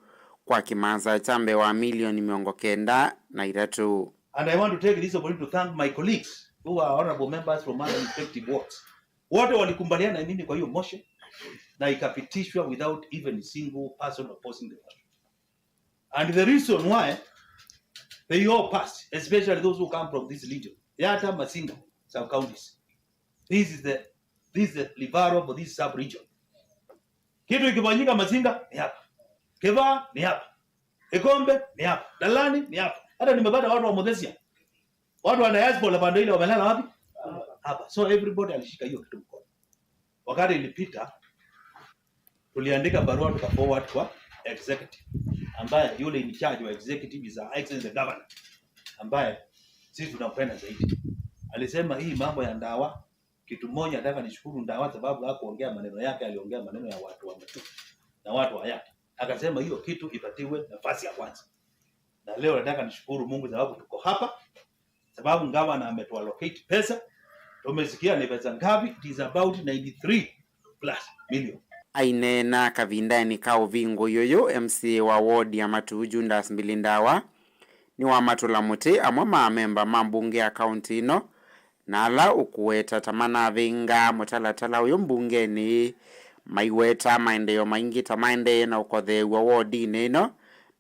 kwa kĩmanza kya mbee wa milioni mĩongo kenda na itatũ. And I want to take this opportunity to thank my colleagues who are honorable members from other respective wards. Wote walikubaliana na mimi kwa hiyo motion na ikapitishwa without even a single person opposing the motion. And the reason why they all passed, especially those who come from this region, Yatta, Masinga sub counties. This is the, this is the referral for this sub region. Kitu ikifanyika Masinga ni hapa, Kivaa ni hapa, Ikombe ni hapa, Ndalani ni hapa. Hata nimepata watu wa Muthesia, watu wa diaspora pande ile wamelala wapi? Hapa. So everybody alishika hiyo kitu mkono. Wakati ilipita, tuliandika barua tuka forward kwa executive, ambaye yule in charge wa executive is Her Excellency the Governor, ambaye sisi tunampenda zaidi. Alisema hii mambo ya Ndawa, kitu moja nataka nishukuru Ndawa sababu hakuongea maneno yake, aliongea maneno ya watu wa Matuu na watu wa Yatta. Akasema hiyo kitu ipatiwe nafasi ya kwanza. Na leo nataka nishukuru Mungu sababu tuko hapa, sababu gavana ametuallocate pesa. Tumesikia ni pesa ngapi? It is about ninety-three plus million. Aineena kavindanĩ ka ũvingũi ũyũ, M C A wa ward ya Matuu Judas Mbili Ndawa nĩwamatũla mũtĩ amwe ma amemba ma mbunge ya kaũnti ĩno, na ala ũkũweta ta manavinga mũtalatala ũyũ mbungenĩ, maiweta maendeeo maingĩ ta maendee na ũkotheew'a wodinĩ ĩno,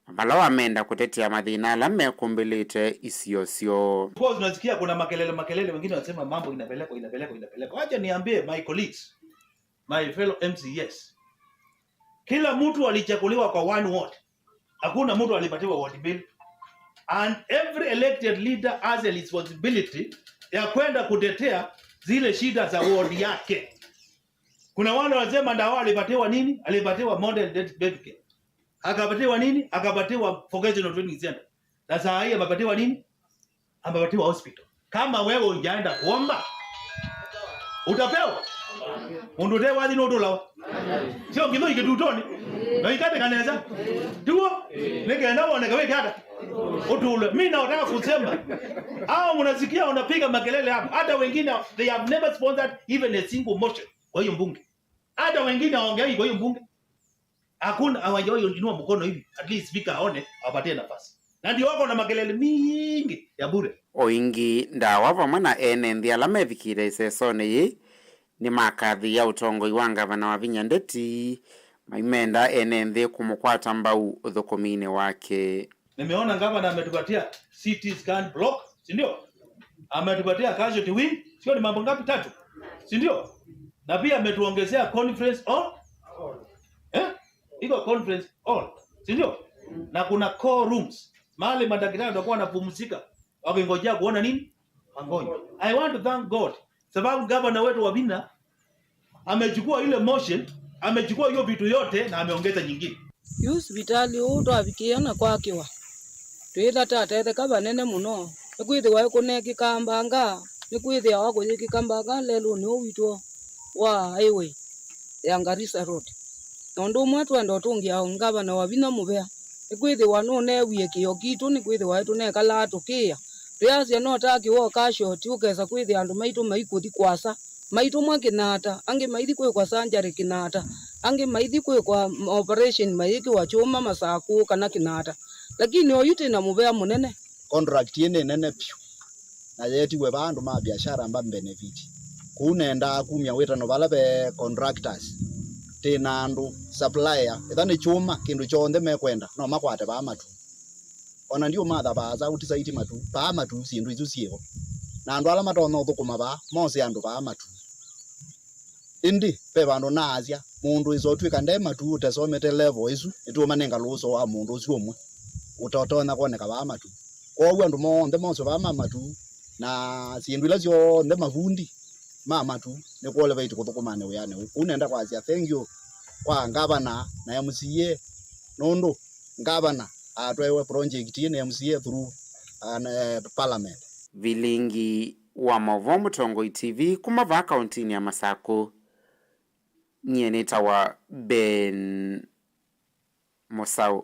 na vala wamenda kũtetea mathĩna ala mekũmbĩlĩte isio syoo. Of course, unasikia kuna makelele, makelele, wengine wanasema mambo inapelekwa, inapelekwa, inapelekwa. Wacha niambie my colleagues, my fellow M C As, kila mtu alichaguliwa kwa one ward. Hakuna mtu alipatiwa ward mbili. And every elected leader has a responsibility ya kwenda kutetea zile shida za ward yake. Kuna wale wanasema Ndawa alipatiwa nini? Alipatiwa model death, death care. Akapatiwa nini? Akapatiwa vocational training center. Na saa hii amepatiwa nini? Amepatiwa hospital. Kama wewe hujaenda kuomba, utapewa. Mũndũ ũte wathi nũtũlawa. Sio ngitho ikĩtutoni. Na ikate kanesa. Tuo. Nĩkenda woneka wĩke ata? Ũtũlwe. Mimi nataka kusema, hao mnasikia wanapiga makelele hapa. Hata wengine, they have never sponsored even a single motion kwa hiyo mbunge. Hata wengine hawaongeagi kwa hiyo mbunge. Hakuna, hawajawahi inua mkono hivi, at least speaker aone, awapatie nafasi. Na ndio wako na makelele mingi ya bure. O ĩngĩ, Ndawa vamwe na ene nthĩ ala mevikĩte ĩsesonĩ yĩĩ nĩmakathĩĩa ũtongoi wa ngavana Wavinya Ndeti, maimenda ene nthĩ kũmũkwata mbau ũthũkũminĩ wake. Nimeona gavana ametupatia C T scan block, si ndio? Ametupatia casualty wing, sio ni mambo ngapi? Tatu, si ndio? Na pia ametuongezea conference hall. Eh? Iko conference hall, si ndio? Na kuna call rooms, mahali madaktari watakuwa wanapumzika wakingojea kuona nini? Wagonjwa. I want to thank God sababu gavana wetu Wavinya amechukua ile motion, amechukua hiyo vitu yote na ameongeza nyingine. Yu sivitalĩ ũũ twavikĩĩa na kwakĩwa, twĩĩtha twatetheka vanene mũno, nĩkwĩthĩwa ĩkũnekĩka mbanga, nĩkwĩthĩawa kũyĩkĩka mbanga lelũnĩ ũũ witũ wa highway ya Garissa Road. Na ũndũ ũmwe twenda ũtũngĩa ngavana Wavinya mũvea, nĩkwĩthĩwa nũneewie kĩo kitũ, nĩkwĩthĩwa tũnekalaa tũkĩĩa, twĩasya no ta kĩwoo ka shoti, ũkesa kwĩthĩa andũ maitũ maikũthi kwasa, maitũmwa Kĩnata, angĩ maithi kwĩkwa surgery Kĩnata, angĩ maithi kwĩkwa operation mayĩkĩwa kyũma Masakũ kana Kĩnata. Lakini oyu twĩ na mũvea mũnene. Contract ĩĩ nĩ nene vyũ, na yeetiwe vaa andũ ma biashara ma benefit. Kũu nendaa kumya wĩtano vala ve contractors, twĩ na andũ, supplier, ĩtha nĩ kyũma, kĩndũ kyonthe mekwenda, no makwate vaa Matuu. Ona ndiũmatha vaasa outside Matuu, vaa Matuu syĩndũ isu syĩvo. Na andũ ala matonya ũthũkũma vaa, mose andũ vaa Matuu. Ĩndĩ ve vandũ naasya, mũndũ ĩsa ũtw'ĩka nde matu ũtasomete level ĩsu, nĩtũũmanenga lũũso wa mũndũ ũsu ũmwe ũtatonya kwoneka vaa matu. Kwoou andũ monthe moswe vaa ma matu, na syĩndũ ila syonthe mavundi ma matu nĩkũelevaĩtye kũthũkũmanĩ wĩanĩ ũũ. Kũu nenda kwasya thank you kwa ngavana na M C A, nũndũ ngavana atwaĩwe project ĩĩ nĩ M C A through, uh, parliament. Vilingi wa maũvoo Mũtongoi T V kuma vaa kauntinĩ ya Masakũ, nyie nĩtawa Ben Mũsaũ.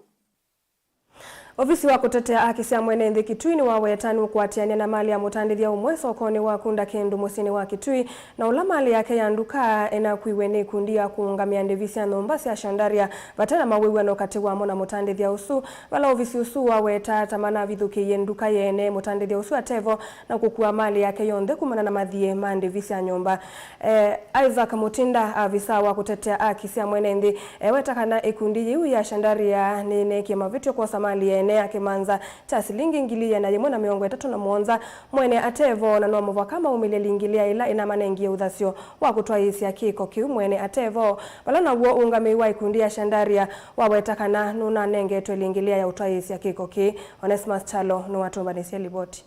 Ovisi wa kũtetea haki sya mwene nthĩ Kitui nĩwaweta nũkũatĩanĩa na malĩ ya mũtandĩthya ũmwe sokonĩ wa Kunda Kĩndũ mũsyĩnĩ wa Kitui, na ũla malĩ yake ya nduka ĩnakuiwe nĩ ikundi ya kũũngamĩa ndĩvi sya nyũmba sya Shandaria vate na mawĩw'ano katĩ wamo na mũtandĩthya ũsu, vala ovisi ũsu waweta ta manavithũkĩie nduka yene mũtandĩthya ũsu atevo na kũkua malĩ yake yonthe kumana na mathiĩ ma ndĩvi sya nyũmba. Eh, Isaac Mutinda, avisa wa kũtetea haki sya mwene nthĩ, eweta kana ĩkundi yĩu ya Shandaria nĩneekie mavĩtyo kwosa malĩ yene ya kĩmanza kya silingi ngili ĩana yĩmwe na mĩongo ĩtatũ na mũonza mwene atevo, na no mũvaka maumĩlye lingĩlĩa ĩla ĩnamanengie ũthasyo wa kũtwaĩĩsya kĩko kĩu mwene atevo, vala naw'o ũngamĩi wa ĩkundi ya Shandaria waweta kana nũnanengetwe lingĩlĩa ya ũtwaĩĩsya kĩko kĩĩ. Onesmus Kyalo nĩwatũmbanĩsye livoti.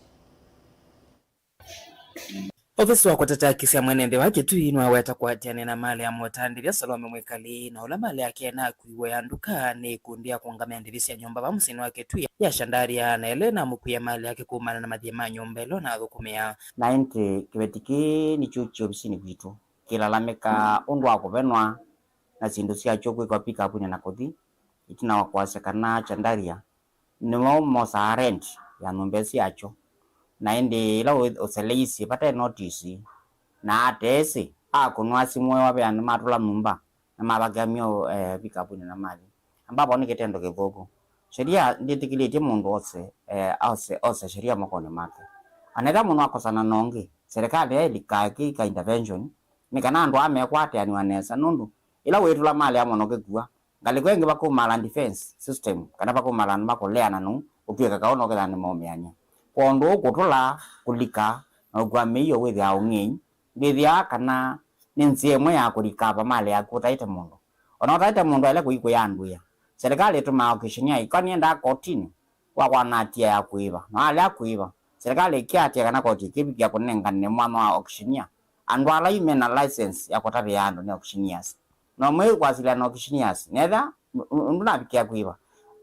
Ovisi wa kũtetea haki sya mwene nthĩ wa Kitui nĩwaweta kũatĩanĩa na malĩ ya mũtandĩthya Salome Mwikali, na ũla malĩ yake ĩnakuiwe ya nduka nĩ ĩkundi ya kũũngamĩa ndĩvi sya nyũmba vaa mũsyĩnĩ wa Kitui ya Shandaria, na ĩla ĩnamũkuie malĩ yake kumana na mathiĩ ma nyũmba ĩla ũnathũkũmĩa. Na ĩndĩ kĩveti kĩĩ nĩkyũkie ovisinĩ kwitũ kĩlalamĩka ũndũ wa kũvenwa na syĩndũ syakyo kwĩkwa pikapuni na kũthi, ĩtina wa kwasya kana Chandaria nĩmo mosaa rent ya nyũmba ĩsu yakyo, na ĩndĩ ĩla ũ-, ũseleisye vate notisi na ateesĩ akũnwa simũ ewa ve andũ matũla nyũmba na mavakamya, eh, pikapuni na mathi. Ambavo nĩ kĩtendo kĩthũku. Sheria ndĩtĩkĩlĩtye mũndũ ose, eh, ose, ose sheria mokonĩ make. Anetha mũndũ akosana na ũngĩ, serikali yaĩlika ĩkĩka intervention nĩ kana andũ aa mekwatĩanĩwa nesa, nũndũ ĩla wĩtũla malĩ ya mũno kĩkua, ngalĩko ĩngĩ vakumaala defense system, kana vakumaala andũ makũleana nũu ũtw'ĩka kaũ nokethĩa nĩmaũmĩany'a. Kwa ũndũ ũũ kũtũla, kũlika, na ũkua mĩio wĩthĩawa ũng'ei, ndwĩthĩawa kana nĩ nzĩa ĩmwe ya kũlikava malĩ yaku ũtaĩte mũndũ. O na ũtaĩte mũndũ aĩle kũikũĩandũĩa. Serikali ĩtũmaa okishinia ĩkaniendaa kotinĩ wa kwanatĩa ya kũĩva, na alea kũĩva, serikali ĩkĩatĩa kana koti ĩkĩvikĩa kũnengane mwanya wa okishinia andũ ala me na license ya kũtavĩa andũ nĩ auctioneers. No mwĩ kwasĩlĩana na auctioneers, nethĩa ndũnavikĩa kwĩva.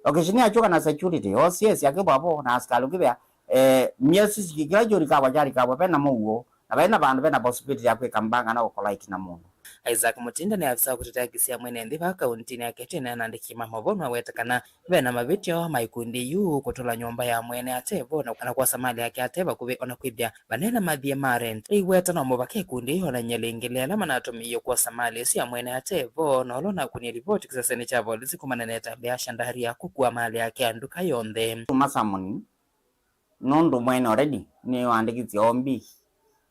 Auctioneer akyũka na security, O C S akĩthwa vo na asikalĩ ũkĩthĩa, eh, myesi kĩla kyũlikavwa kyalikavwa vena mũuo, na vaina vandũ vena possibility ya kwĩka mbanga na kũkolaiti na mũndũ. Isaac Mutinda nĩ avisa wa kũtetea haki sya mwene nthĩ vaa kauntinĩ ya Kitui na andĩki ma maũvoo nĩwaweta kana ve na mavĩtyo ma ikundi yu kũtũla nyũmba ya mwene ate vo na, na kwosa malĩ yake ate vakuvĩ, o na kwĩthĩa vanena mathiĩ ma rent. Ĩweta no mũvaka ikundi yu onany'e lĩngĩ lĩla manatũmĩie kwosa malĩ ĩsu ya mwene ate vo, na ũla ũnakũnie livoti kĩsesenĩ kya volisi kumana na ĩtambya ya Chandaria kũkua malĩ yake ya nduka yonthe. Masamoni, nũndũ mwene already nĩwaandĩkĩthisye O B,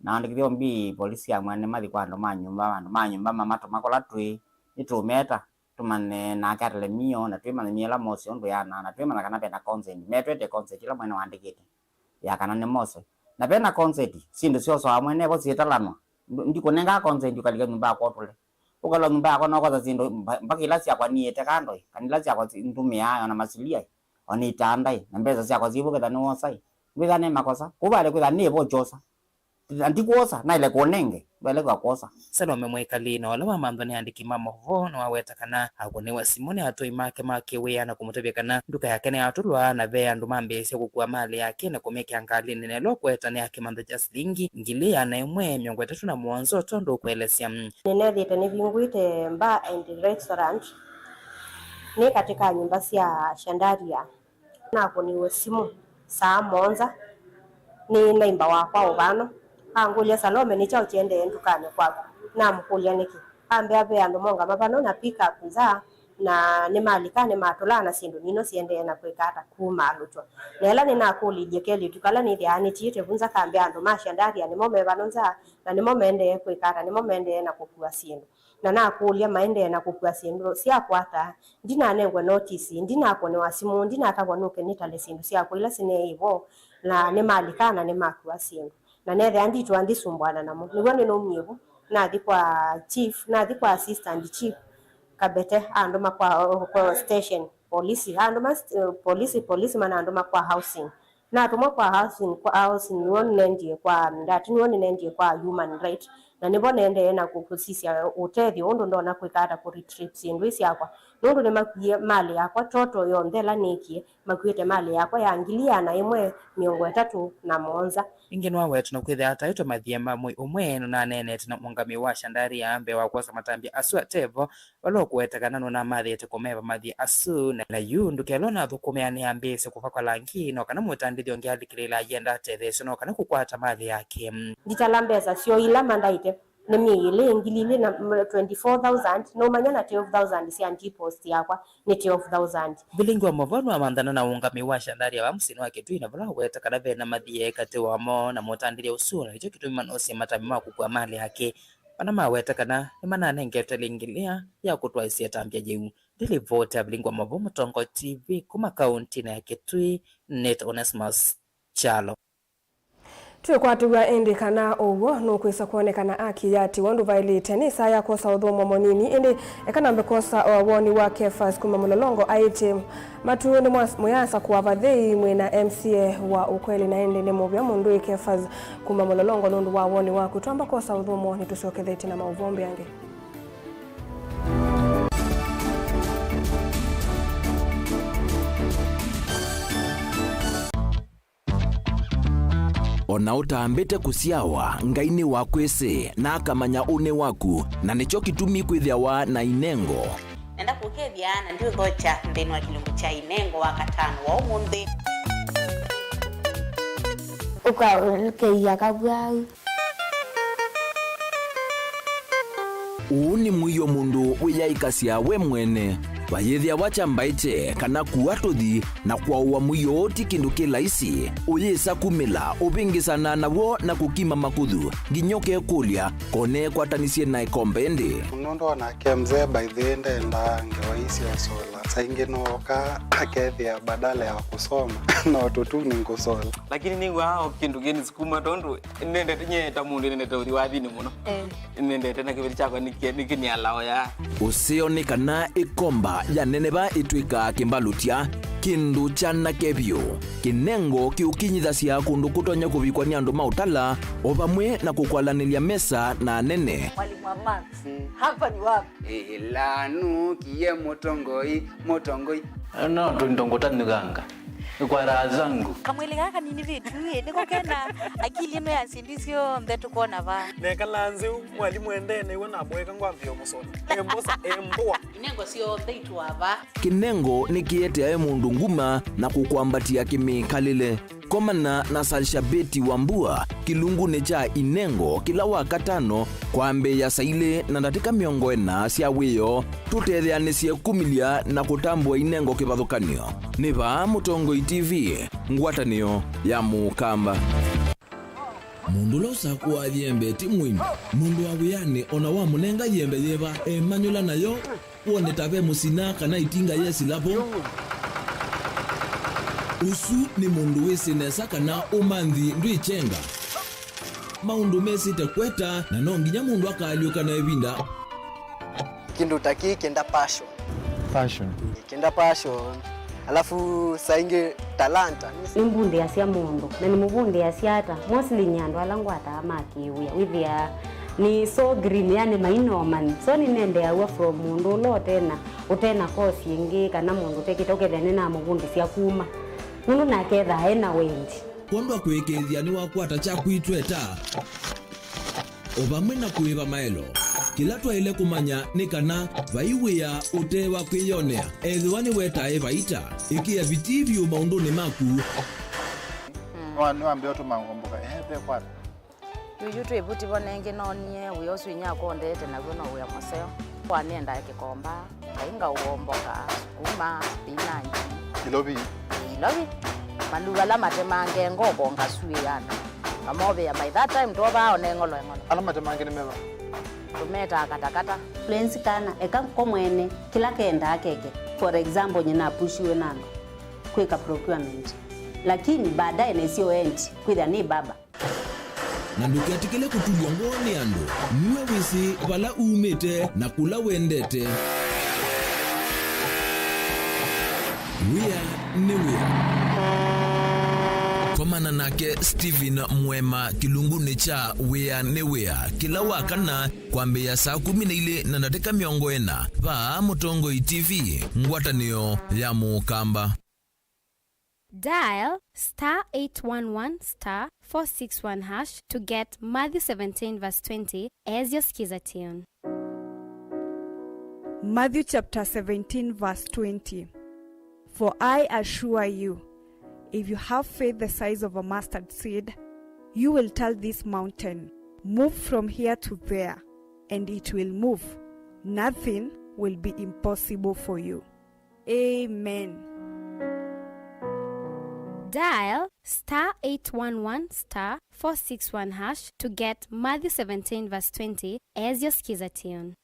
na waandĩkĩthya O B, polisi ya mwene mathi kwa andũ ma nyũmba, andũ ma nyũmba mamatũma kũla twĩ, nĩtũmeta tũmanye nake atelemio, na twĩmanya mĩela mose ũndũ yana, na twĩmanya kana vena consent. Metwete consent ĩla mwene waandĩkĩte ya kana nĩ mose. Na vena consent, syĩndũ syosawa mwene vo syĩtalanwa. Ndikũnengaa consent ũkalika nyũmba yakwa ũtũle. Ũkalwa nyũmba yakwa nokosa syĩndũ mba-, mpaka ila syakwa niĩte kando, kana ila syakwa si-, ndũmĩaa, ona masilia, ona itanda, na mbesa syakwa syĩvo ketha nĩwosa. Ngwĩtha nĩ makosa. Kũu vale kwĩtha nĩ vo kyosa. Na ndikwosa, naĩle kũnenge, ndwaĩle kwa kwosa. Salome Mwikali, na ũla wamanthwa nĩ andĩki ma maũvoo, nĩwaweta kana akũnĩwe simũ nĩ atũi make ma kĩwĩa na kũmũtavya kana nduka yake nĩyatũlwa, na ve andũ mambĩĩsya kũkua malĩ yake na kũmĩkĩa ngalĩnĩ, na ĩla ũkweta nĩ ya kĩmanthwa kya silingi ngili ĩana ĩmwe mĩongo ĩtatũ na mũonza, o tondũ ũkũelesya. Nĩnethĩĩte nĩvingũĩte bar and restaurant nĩ katĩ ka nyũmba sya Chandaria. Nakũniwe simũ saa mũonza nĩ neighbor wakwa o vano, angũlya, "Salome, nĩ kyaũ kĩendee ndukanĩ kwaku?" Namũkũlya nĩkĩ. Ambĩa ve andũ mongama vano na pick up nza, na nĩmalika, nĩmatũlaa, na syĩndũ nino siendee na kwĩka ata, kumaalũtw'a. Na ĩla nĩnakũlilye kelĩtu kala nĩthĩaa nĩtiĩte vu nza, kambĩa andũ ma Chandaria nĩmo me vano nza, na nĩmo maendee kwĩka ata, nĩmo maendee na kũkua syĩndũ. Na nakũlya, "Maendee na kũkua syĩndũ syakwa ata? Ndinanengwe notisi, ndinakũnĩwa simũ, ndinatavwa nũke nĩtale syĩndũ syakwa ila sineeĩ vo, na nĩmalika na nĩmakua syĩndũ. Na neethĩa nditũa ndisumbũana namo, nĩw'o nĩnaumie vu." nathi kwa chief, nathi kwa assistant chief Kabete, andũma kwa, kwa station, polisi, andũma st-, polisi, polisi manandũma kwa housing. Natũmwa kwa housing, kwa housing nĩw'o nĩnendie kwa, ndati nĩw'o nĩnendie kwa human right, na nĩvo nendee na kũ-, kũsisya ũtethyo ũndũ ndonya kwĩka ata kũ retrieve syĩndũ ii syakwa, nũndũ nĩmakwie malĩ yakwa toto yonthe ĩla nĩkie, makuĩte malĩ yakwa ya ngili ĩana ĩmwe mĩongo ĩtatũ na mũonza. Ĩngĩ nĩwawetwe na kwĩthĩa ataĩtwe mathiĩ ma mwei ũmwe, nũnaneenete na mũũngamĩi wa Chandaria mbee wa kwosa matambya asu atevo, vala ũkũweta kana nũnamathĩte kũmeva mathiĩ asu, na, na yu ndũkelwa nathũkũmĩa nĩambĩĩsye kũvakwa langi, no kana mũtandĩthyo ũngĩ alikĩlĩĩla ayenda atetheesyo, no kana kũkwata malĩ yake. Nditala mbesa syoo ila mandaĩte. Nĩ myei ĩlĩ, ngili ilĩ na twenty-four thousand, nũmanya na twelve thousand sya deposit yakwa nĩ twelve thousand. Vilingi wa Mavonu amanthana na ũũngamĩi wa Chandaria va mũsyĩnĩ wa Kitui, na vala aweta kana ve na mathiĩ katĩ wamo na mũtandĩthya ũsu, na nĩkyo kĩtumi manosie matambya ma kũkua malĩ yake, vala maweta kana nĩmananengete lĩngĩlĩa ya kũtwaĩsya ĩtambya yĩu. Ndĩlivoti ya Vilingi wa Mavonu, Mũtongoi T V, kuma kaũntĩnĩ ya Kitui, nĩtawa Onesmus Kyalo. Twĩkwatĩw'a ĩndĩ kana ũw'o nũkwĩsa kwonekana akĩyatiwa ũndũ vaĩlĩte, nĩ saa ya kwosa ũthũmũo mũnini, ĩndĩ eka nambe kwosa woni wa Kefas kuma Mũlolongo aĩtye, matu nĩ mwa-, mũyasakũa vathei mwĩ na M C A wa ũkweli, na ĩndĩ nĩ mũvea mũndũ ĩ Kefas kuma Mũlolongo nũndũ wa woni waku. Twamba kwosa ũthũmũo, nĩtũsyokethete na maũvoo mbeange. O na ũtambĩte kũsyawa, Ngai nĩwakwĩsĩ, na akamanya ũnĩ waku, na nĩkyo kĩtumi kwĩthĩawa na inengo. Nenda kũkethya, na ndiũthokya nthĩnĩ wa kĩlungu kya inengo wa katano wa ũmũnthĩ. Ũkaũlũkĩia kavwau. Ũũ nĩ mũio mũndũ wĩyaĩkasya we mwene. Vayĩthĩawa kyambaĩte kana kua tũthi, na kwaũa mũio ũũ ti kĩndũ kĩ laisi. Ũyĩsa kumĩla, ũvĩngĩsana naw'o na kũkima makũthũ, nginya ũkekũlya, kone kwatanisye na ĩkombe ĩndĩ. Nũndũ onake mzee by the way ndendaa ngewa ii sya ũsola. Saa ingĩ nooka akethĩa badala ya kũsoma no tũtuni ngũsola. Lakini nĩw'aa o kĩndũ kĩnĩ kuma tondũ nendete, nye ta mũndũ nendete ũthi wathinĩ mũno. Eh. Nendete na kĩveti kyakwa nĩkĩ-, nĩkĩnialao ya. Ũseo nĩ kana ĩkomba ya neneva ĩtw'ĩkaa kĩmbalũtya, kĩndũ kyanake vyũ. Kĩnengo kĩũkinyithasya kũndũ kũtonya kũvikwa nĩ andũ ma ũtala, o vamwe na kũkwalanĩlya mesa na anene. Mwalimu wa maths, mm, hapa ni wapi? Ĩla nũkie mũtongoi, mũtongoi. No tũindo ngũtanyũkanga. Kwa raha zangu. Kamwĩlĩ kaa kanini vitu ĩ, nĩko kena akili ĩno ya syĩndũ syonthe tũkona vaa. Nekala nzĩ ũ, mwalimũ endee nĩw'o namũeka ngwambĩĩa ũmũsoma. Embosa, embũa. Inengo syonthe itũa vaa. Kĩnengo nĩkĩeteae mũndũ nguma na kũkwambatĩa kĩmĩkalĩle. Komana na Salshabeti Wambua kĩlungunĩ kya inengo kĩla wa katano kwambĩĩa saa ilĩ na ndatĩka mĩongo ĩna sya wĩoo, tũtetheanĩsye kumĩlya na kũtambũa inengo kĩvathũkany'o. Nĩ vaa Mũtongoi T V, ngwatanĩo ya Mũkamba. Mũndũ ũla ũsakũaa yembe ti mũini. Mũndũ wa wĩanĩ o na wamũnenga yembe yĩva, emanyũla nayo. Wone ta ve mũsina kana itinga yesila vo. Ũsu nĩ mũndũ wĩsĩ nesa kana ũmanthi ndwĩkyenga. Maũndũ mesĩte kweta, na no nginya mũndũ akaalyũka na ĩvinda. Kĩndũ ta kĩĩ kĩenda passion. Passion. Kĩenda passion. Alafu saa ingĩ talanta. Nĩmbundĩasya mũndũ, na nĩmũvundĩasya ata? Mostly nĩ andũ ala ngwataa ma kĩwĩa. Wĩthĩaa nĩ so green, yani maina ũmanyi. So nĩnendeaw'a from mũndũ ũla ũtena, ũtena course ĩngĩ, kana mũndũ ũtekĩte, ũkethĩa nĩnamũvundĩsya kuma. Nũndũ nake ethaa ena wendi. Kwondwa kũĩkĩĩthya nĩwakwata kyaku itweta. O vamwe na kũĩva maelo. Kĩla twaĩle kũmanya nĩ kana vai wĩa ũte wa kwĩyonea. Ethĩwa nĩwetae vaita, ĩkĩa vitii vyũ maũndũnĩ maku. Nĩwa-, nĩwambĩa ũtũma ngomboka, ehe, ve kwata. Yuyu twĩ vuti vo nengĩ noonie wĩa ũsu inyia akũndĩĩte naw'o no wĩa mũseo. Kwa nĩendae kĩkomba. Ai ngaũomboka, sukuma, spinach. Ilovi. Ilovi. Maluu ala matemange ngoko ngasuĩana. Ngamovĩa by that time twovaa one ng'olo eng'olo. Ala matemange nĩ meva? Tũmetaa katakata. Lwenzi kana, eka ko mwene, kĩla kendaa keke. For example, nyina apushiwe na andũ kwĩka procurement. Lakini baadaye nesio endi, kwĩthĩa nĩ baba. Na ndũketĩkĩle kũtulw'a ngoo nĩ andũ. Nue wĩsĩ vala umĩte na kũla wendete. Wĩa nĩ wĩa. Komana nake Stephen Mwema kĩlungunĩ kya Wĩa nĩ Wĩa kĩla wa kana kwambĩĩa saa kũmi na ilĩ na ndatĩka mĩongo ĩna vaa Mũtongoi T V, ngwatanĩo ya Mũkamba. Dial star eight one one star four six one hash to get Matthew seventeen verse twenty as your skiza tune. Matthew chapter seventeen verse twenty. For I assure you, if you have faith the size of a mustard seed, you will tell this mountain, "Move from here to there," and it will move. Nothing will be impossible for you. Amen. Dial star eight one one star four six one hash to get Matthew seventeen verse twenty as your skiza tune.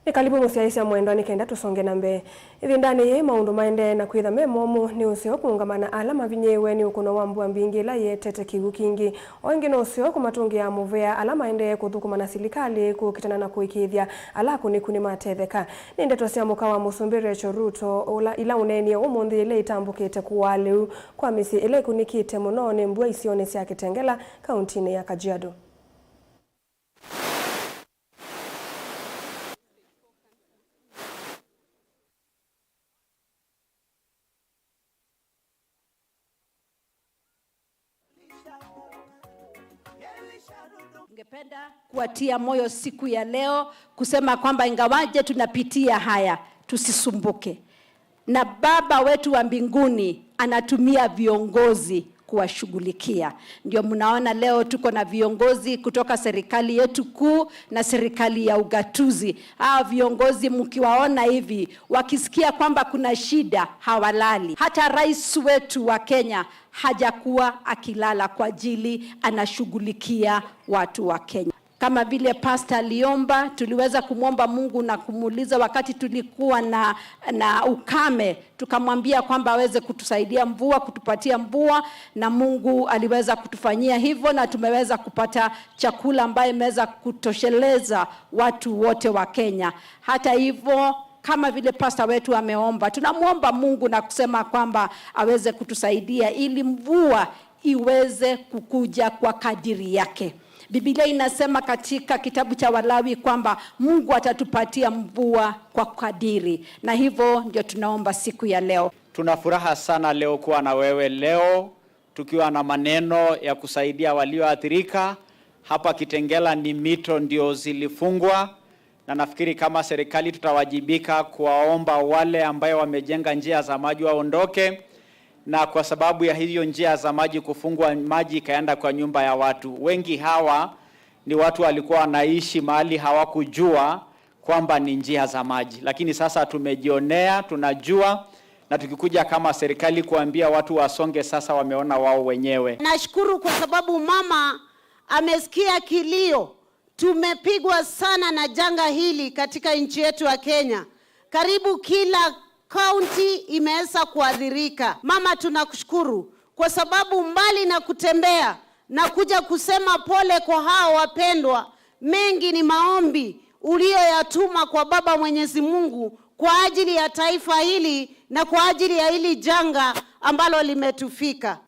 Nĩ karibu mũsyaĩĩsya mwendwa, nĩ kenda tũsonge na mbee. Ĩvindanĩ yĩĩ, maũndũ maendee na kwĩtha me momũ nĩ ũseo kũũngama na ala mavinyĩĩwe nĩ ũkũno wa mbua mbingĩ ĩla ĩetete kĩw'ũ kingĩ. O ĩngĩ nĩ ũseo kũmatũngĩa mũvea ala maendee kũthũkũma na silikalĩ kũkitana na kũĩkĩĩthya ala akũnĩku nĩmatetheka. Nĩ ndeto sya mũka wa mũsumbĩ Rachel Ruto, ũla, ila ũneenie ũmũnthĩ ĩla ĩtambũkĩte kũaa lĩu kwa mĩsyĩ ĩla ĩkunĩkĩte mũno nĩ mbua isionĩ sya Kitengela, kauntinĩ ya Kajiado. Ningependa kuwatia moyo siku ya leo kusema kwamba ingawaje tunapitia haya, tusisumbuke. Na Baba wetu wa mbinguni anatumia viongozi kuwashughulikia. Ndio mnaona leo tuko na viongozi kutoka serikali yetu kuu na serikali ya ugatuzi. Hawa viongozi mkiwaona hivi, wakisikia kwamba kuna shida, hawalali. Hata rais wetu wa Kenya hajakuwa akilala kwa ajili anashughulikia watu wa Kenya. Kama vile Pastor aliomba, tuliweza kumwomba Mungu na kumuuliza wakati tulikuwa na, na ukame, tukamwambia kwamba aweze kutusaidia mvua, kutupatia mvua, na Mungu aliweza kutufanyia hivyo, na tumeweza kupata chakula ambayo imeweza kutosheleza watu wote wa Kenya. Hata hivyo, kama vile pastor wetu ameomba, tunamwomba Mungu na kusema kwamba aweze kutusaidia ili mvua iweze kukuja kwa kadiri yake. Biblia inasema katika kitabu cha Walawi kwamba Mungu atatupatia mvua kwa kadiri, na hivyo ndio tunaomba siku ya leo. Tuna furaha sana leo kuwa na wewe leo, tukiwa na maneno ya kusaidia walioathirika. Hapa Kitengela ni mito ndio zilifungwa, na nafikiri kama serikali tutawajibika kuwaomba wale ambayo wamejenga njia za maji waondoke, na kwa sababu ya hiyo njia za maji kufungwa, maji ikaenda kwa nyumba ya watu. Wengi hawa ni watu walikuwa wanaishi mahali hawakujua kwamba ni njia za maji, lakini sasa tumejionea, tunajua, na tukikuja kama serikali kuambia watu wasonge, sasa wameona wao wenyewe. Nashukuru kwa sababu mama amesikia kilio. Tumepigwa sana na janga hili katika nchi yetu ya Kenya. Karibu kila kaunti imeweza kuathirika. Mama, tunakushukuru kwa sababu mbali na kutembea na kuja kusema pole kwa hao wapendwa, mengi ni maombi uliyoyatuma kwa Baba Mwenyezi Mungu kwa ajili ya taifa hili na kwa ajili ya hili janga ambalo limetufika.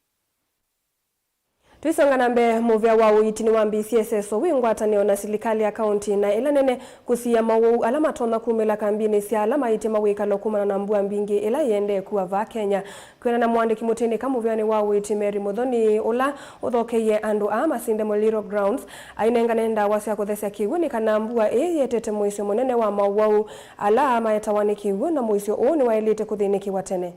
Tũisonga na mbee, mũvĩa wa ũiiti nĩwambĩĩsye ĩseso wĩ ngwatanĩo na silikalĩ ya kaũnti na ĩla nene kũsiĩĩa mawau ala matonya kumĩla kambinĩ sya ala maĩtye mawĩkalo kumana na mbua mbingĩ ĩla ĩendee kua vaa Kenya. Kwĩanana na mũandĩki mũtĩnĩka mũvĩanĩ wa ũiiti Mary Muthoni, ũla ũthokeie andũ aa masinde Muliro Grounds, ainengane ndawa sya kũthesya kĩw'ũ nĩ kana mbua ĩĩ yĩetete mũisyo mũnene wa mawau ala maetawa nĩ kĩw'ũ, na mũisyo ũũ nĩwaĩlĩte kũthĩnĩkĩwa tene.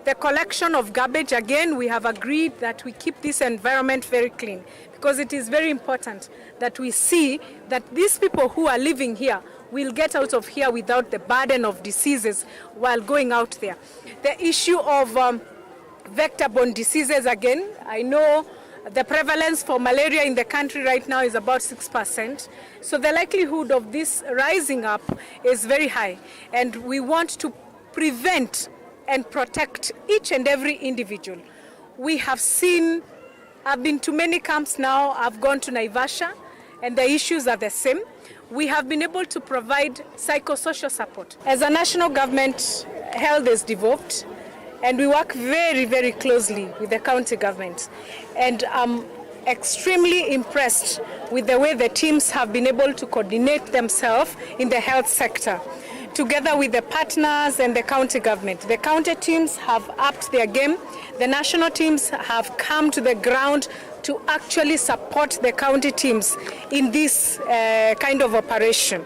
The collection of garbage, again, we have agreed that we keep this environment very clean because it is very important that we see that these people who are living here will get out of here without the burden of diseases while going out there. The issue of um, vector-borne diseases again. I know the prevalence for malaria in the country right now is about six percent. So the likelihood of this rising up is very high. And we want to prevent and protect each and every individual. We have seen, I've been to many camps now, I've gone to Naivasha, and the issues are the same. We have been able to provide psychosocial support. As a national government, health is devolved, and we work very, very closely with the county government. And I'm extremely impressed with the way the teams have been able to coordinate themselves in the health sector, together with the partners and the county government. The county teams have upped their game. The national teams have come to the ground to actually support the county teams in this uh, kind of operation.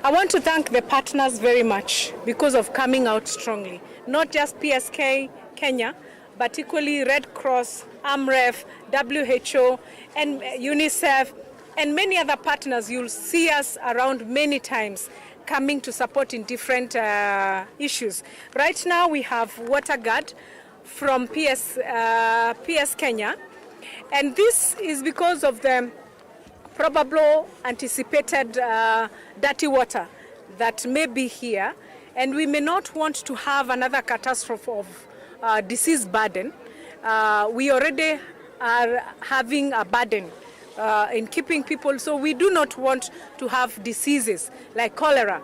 I want to thank the partners very much because of coming out strongly, not just P S K Kenya, but equally Red Cross, AMREF, W H O, and UNICEF, and many other partners. You'll see us around many times coming to support in different uh, issues. Right now we have Water Guard from P S, uh, P S Kenya, and this is because of the probable anticipated uh, dirty water that may be here, and we may not want to have another catastrophe of uh, disease burden. Uh, we already are having a burden uh, in keeping people, so we do not want to have diseases like cholera.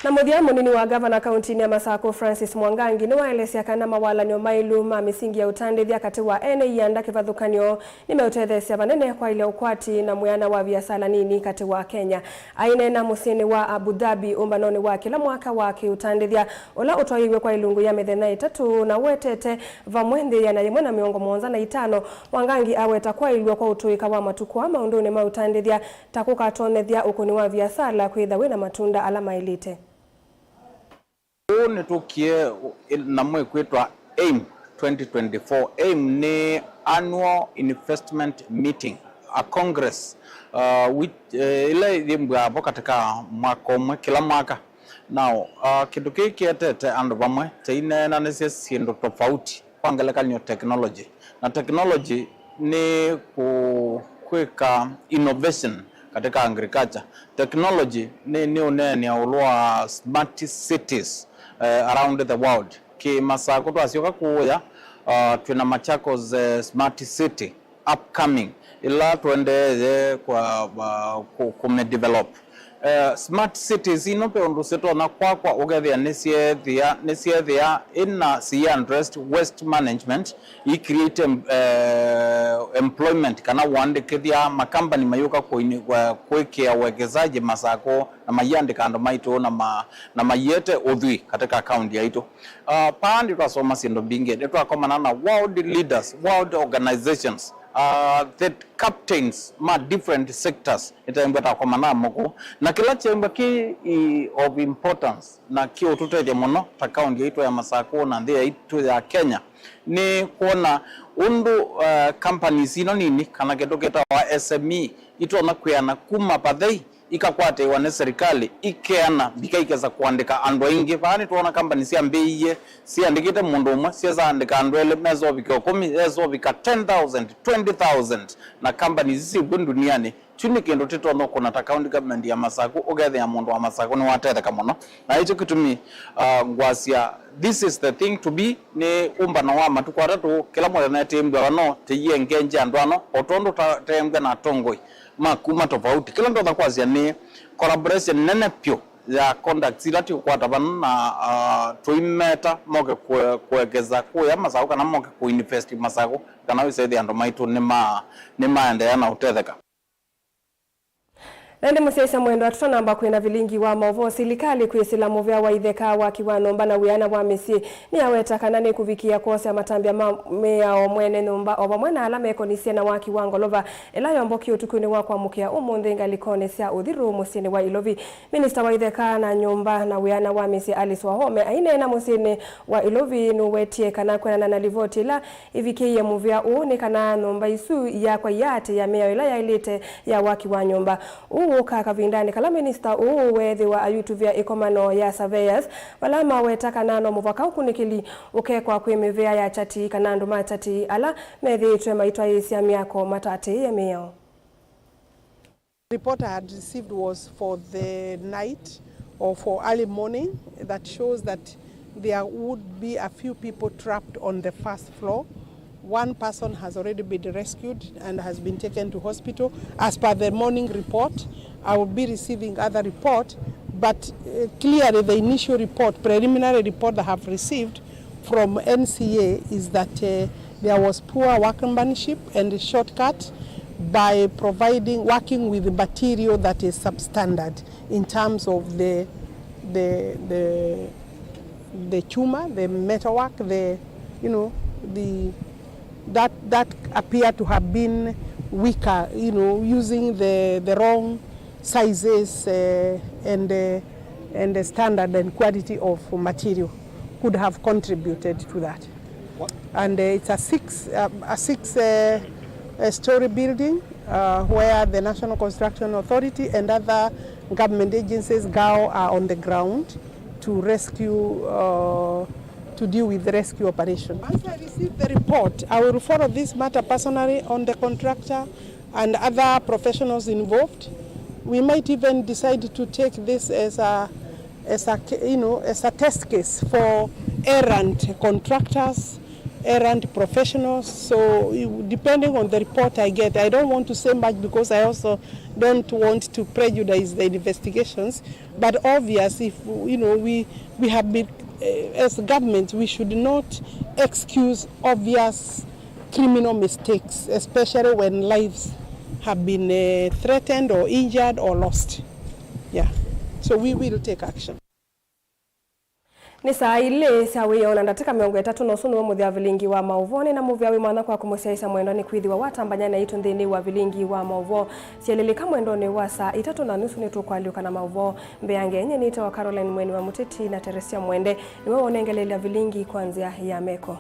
Na mũthya, mũnini wa ngavana kauntinĩ ya Masakũ, Francis Mwangangi, nĩwaelesya kana mawalany'o maĩlu ma mĩsingi ya ũtandĩthya katĩ wa ene ianda kĩvathũkany'o nĩmeũtetheesya vanene kwaĩlya ũkwati na mwĩana wa viasala nini katĩ wa Akenya. Aineena mũsyĩnĩ wa Abu Dhabi ũmbanonĩ wa kĩla mwaka wa kĩũtandĩthya ũla ũtwaĩĩw'e kwa ilungu ya mĩthenya ĩtatũ na ũetete vamwe nthĩ ĩana yĩmwe na mĩongo mũonza na itano, Mwangangi aweta kwaĩlw'a kwa ũtũĩka wa matukũ aa maũndũnĩ ma ũtandĩthya ta kũkatonyethya ũkũni wa viasala kwĩtha wĩna matunda ala maĩlĩte. Ũũ nĩtũkie nyamũ ĩkwĩtwa aim twenty twenty-four. Aim nĩ Annual Investment Meeting, a congress, uh, which, eh, ĩla yĩmbwaa vo katĩ ka mwaka ũmwe kĩla mwaka. Now, uh, kĩndũ kĩĩ kĩetete andũ vamwe, tũineenanĩsye syĩndũ tofauti. Kwa ngelekany'o, technology. Na technology nĩ kũ-, kwĩka innovation katika agriculture. Technology nĩ, nĩ ũneenea ũlũ wa smart cities, eh, around the world. Kĩ Masakũ twasyoka kũũya, uh, twĩna Machakos, eh, smart city upcoming, ĩla tũendee kwa, uh, kũ-, kũmĩdevelop. Eh, smart cities ino ve ũndũ sitonya kwakwa ũkethĩa nĩsyeethĩa, nĩsyeethĩa ĩna siya addressed waste management, i create em-, eh, employment kana ũandĩkĩthya makambani mayũka kũini-, wa-, kwĩkĩa uwekezaji Masakũ na maiandĩka andũ maitũ na ma-, na maiete ũthwii katika kaunti yaitũ. Ah, paa nĩtwasoma syĩndũ mbingĩ, nĩtwakomana na world leaders, world organizations, ah, the captains ma different sectors. Nĩtembwa takomana mũkũ, na kĩla kyembwa kĩ i-, of importance na kĩũtũtethya mũno ta kaunti yaitũ ya Masakũ na nthĩ yaitũ ya Kenya nĩ kwona ũndũ, uh, companies ino nini kana kĩndũ kĩtawa S M E itonya kwĩana kuma vathei ikakwatĩĩwa nĩ serikali, ikeana mbika ikesa kũandĩka andũ aingĩ. Vaa nĩtwoona company syambĩĩie siandĩkĩte mũndũ ũmwe, syesa andĩka andũ elĩ, mesovika ũkũmi, yesovika ten thousand, twenty thousand, na company isu syĩ kw'o ndunianĩ. Kyu nĩ kĩndũ tĩtonya ũkũna ta county government ya Masakũ, ũkethĩa mũndũ wa Masakũ nĩwatetheka mũno. Na ĩkyo kĩtumi, uh, ngwasya, this is the thing to be, nĩ ũmbano wa matukũ atatũ, kĩla mũthenya tĩmbw'a vano, tĩyĩengenje andũ ano, o tondũ ta-, tembwa na atongoi ma kuma tofauti. Kĩla ndonya kwasya nĩ collaboration nene vyũ ya contacts ila tũkwata vano na, ah, tũimeta moke kwe-, kũekeza kũya Masakũ kana moke kũinvest Masakũ, kana wĩsethĩa andũ maitũ nĩma-, nĩmaendeea na ũtetheka. Na ĩndĩ mũsyaĩĩsya mwendwa, tũtanamba kwĩna vilingi wa maũvoo, silikalĩ kwĩsĩla mũvea wa itheka waki wa nyũmba na wĩana wa mĩsyĩ nĩyaweta kana nĩkũvikĩĩa kwosea matambya ma mĩao mwene nyũmba o vamwe na ala mekonisye na waki wa ngolova ĩla yombokie ũtukũnĩ wa kwamũkĩa ũmũnthĩ ngalĩkonĩ sya ũthirũ mũsyĩnĩ wa Ilovi. Minista wa itheka na nyũmba na wĩana wa mĩsyĩ Alice Wahome aineena mũsyĩnĩ wa Ilovi nũwetie kana kwĩanana na livoti ĩla ĩvikĩie mũvea ũũ nĩ kana nyũmba isu iyakwa iyaatĩĩa mĩao ĩla yaĩlĩte ya waki wa nyũmba. Ũũ wũkaa kavindanĩ kala minista ũũ weethĩwa ayutuvĩa ĩkomano ya surveyors, vala maweta kana no mũvaka ũkunĩkĩli ũkekwa kwĩ mĩvea ya chati kana andũ ma chati ala methĩĩtwe maitwaĩĩsya myako mataatĩĩe mĩao. Report I had received was for the night or for early morning that shows that there would be a few people trapped on the first floor. One person has already been rescued and has been taken to hospital. As per the morning report, I will be receiving other report, but, uh, clearly the initial report, preliminary report I have received, from N C A is that, uh, there was poor workmanship and shortcut by providing, working with material that is substandard in terms of the, the, the, the chuma, the metalwork, the, you know, the, that, that appear to have been weaker, you know, using the, the wrong sizes, uh, and, uh, and the standard and quality of material could have contributed to that. And, uh, it's a six, uh, a six, uh, uh, story building, uh, where the National Construction Authority and other government agencies, GAO, are on the ground to rescue, uh, to deal with the rescue operation. Once I receive the report, I will follow this matter personally on the contractor and other professionals involved. We might even decide to take this as a, as a, you know, as a test case for errant contractors, errant professionals. So, you, depending on the report I get, I don't want to say much because I also don't want to prejudice the investigations. But obvious, if, you know, we, we have been, eh, as government, we should not excuse obvious criminal mistakes, especially when lives have been, eh, threatened or injured or lost. Yeah. So we will take action. Nĩ saa ilĩ sya wĩoo na ndatĩka mĩongo ĩtatũ, na ũsu nĩw'o mũthya wa vilingi wa maũvoo. Nĩ na mũvea wĩ mwanya kwaku mũsyaĩĩsya mwendwa nĩ kwĩthĩwa watambany'a naitũ nthĩnĩ wa vilingi wa maũvoo. Syelelĩka mwendonĩ wa saa itatũ na nusu nĩtũkũalyũka na maũvoo. Mbee ya ngenyĩ nĩtawa Caroline Mweni wa Mũteti na Teresia Mwende nĩwe waũnengeleelya vilingi kwa nzĩa ya meko.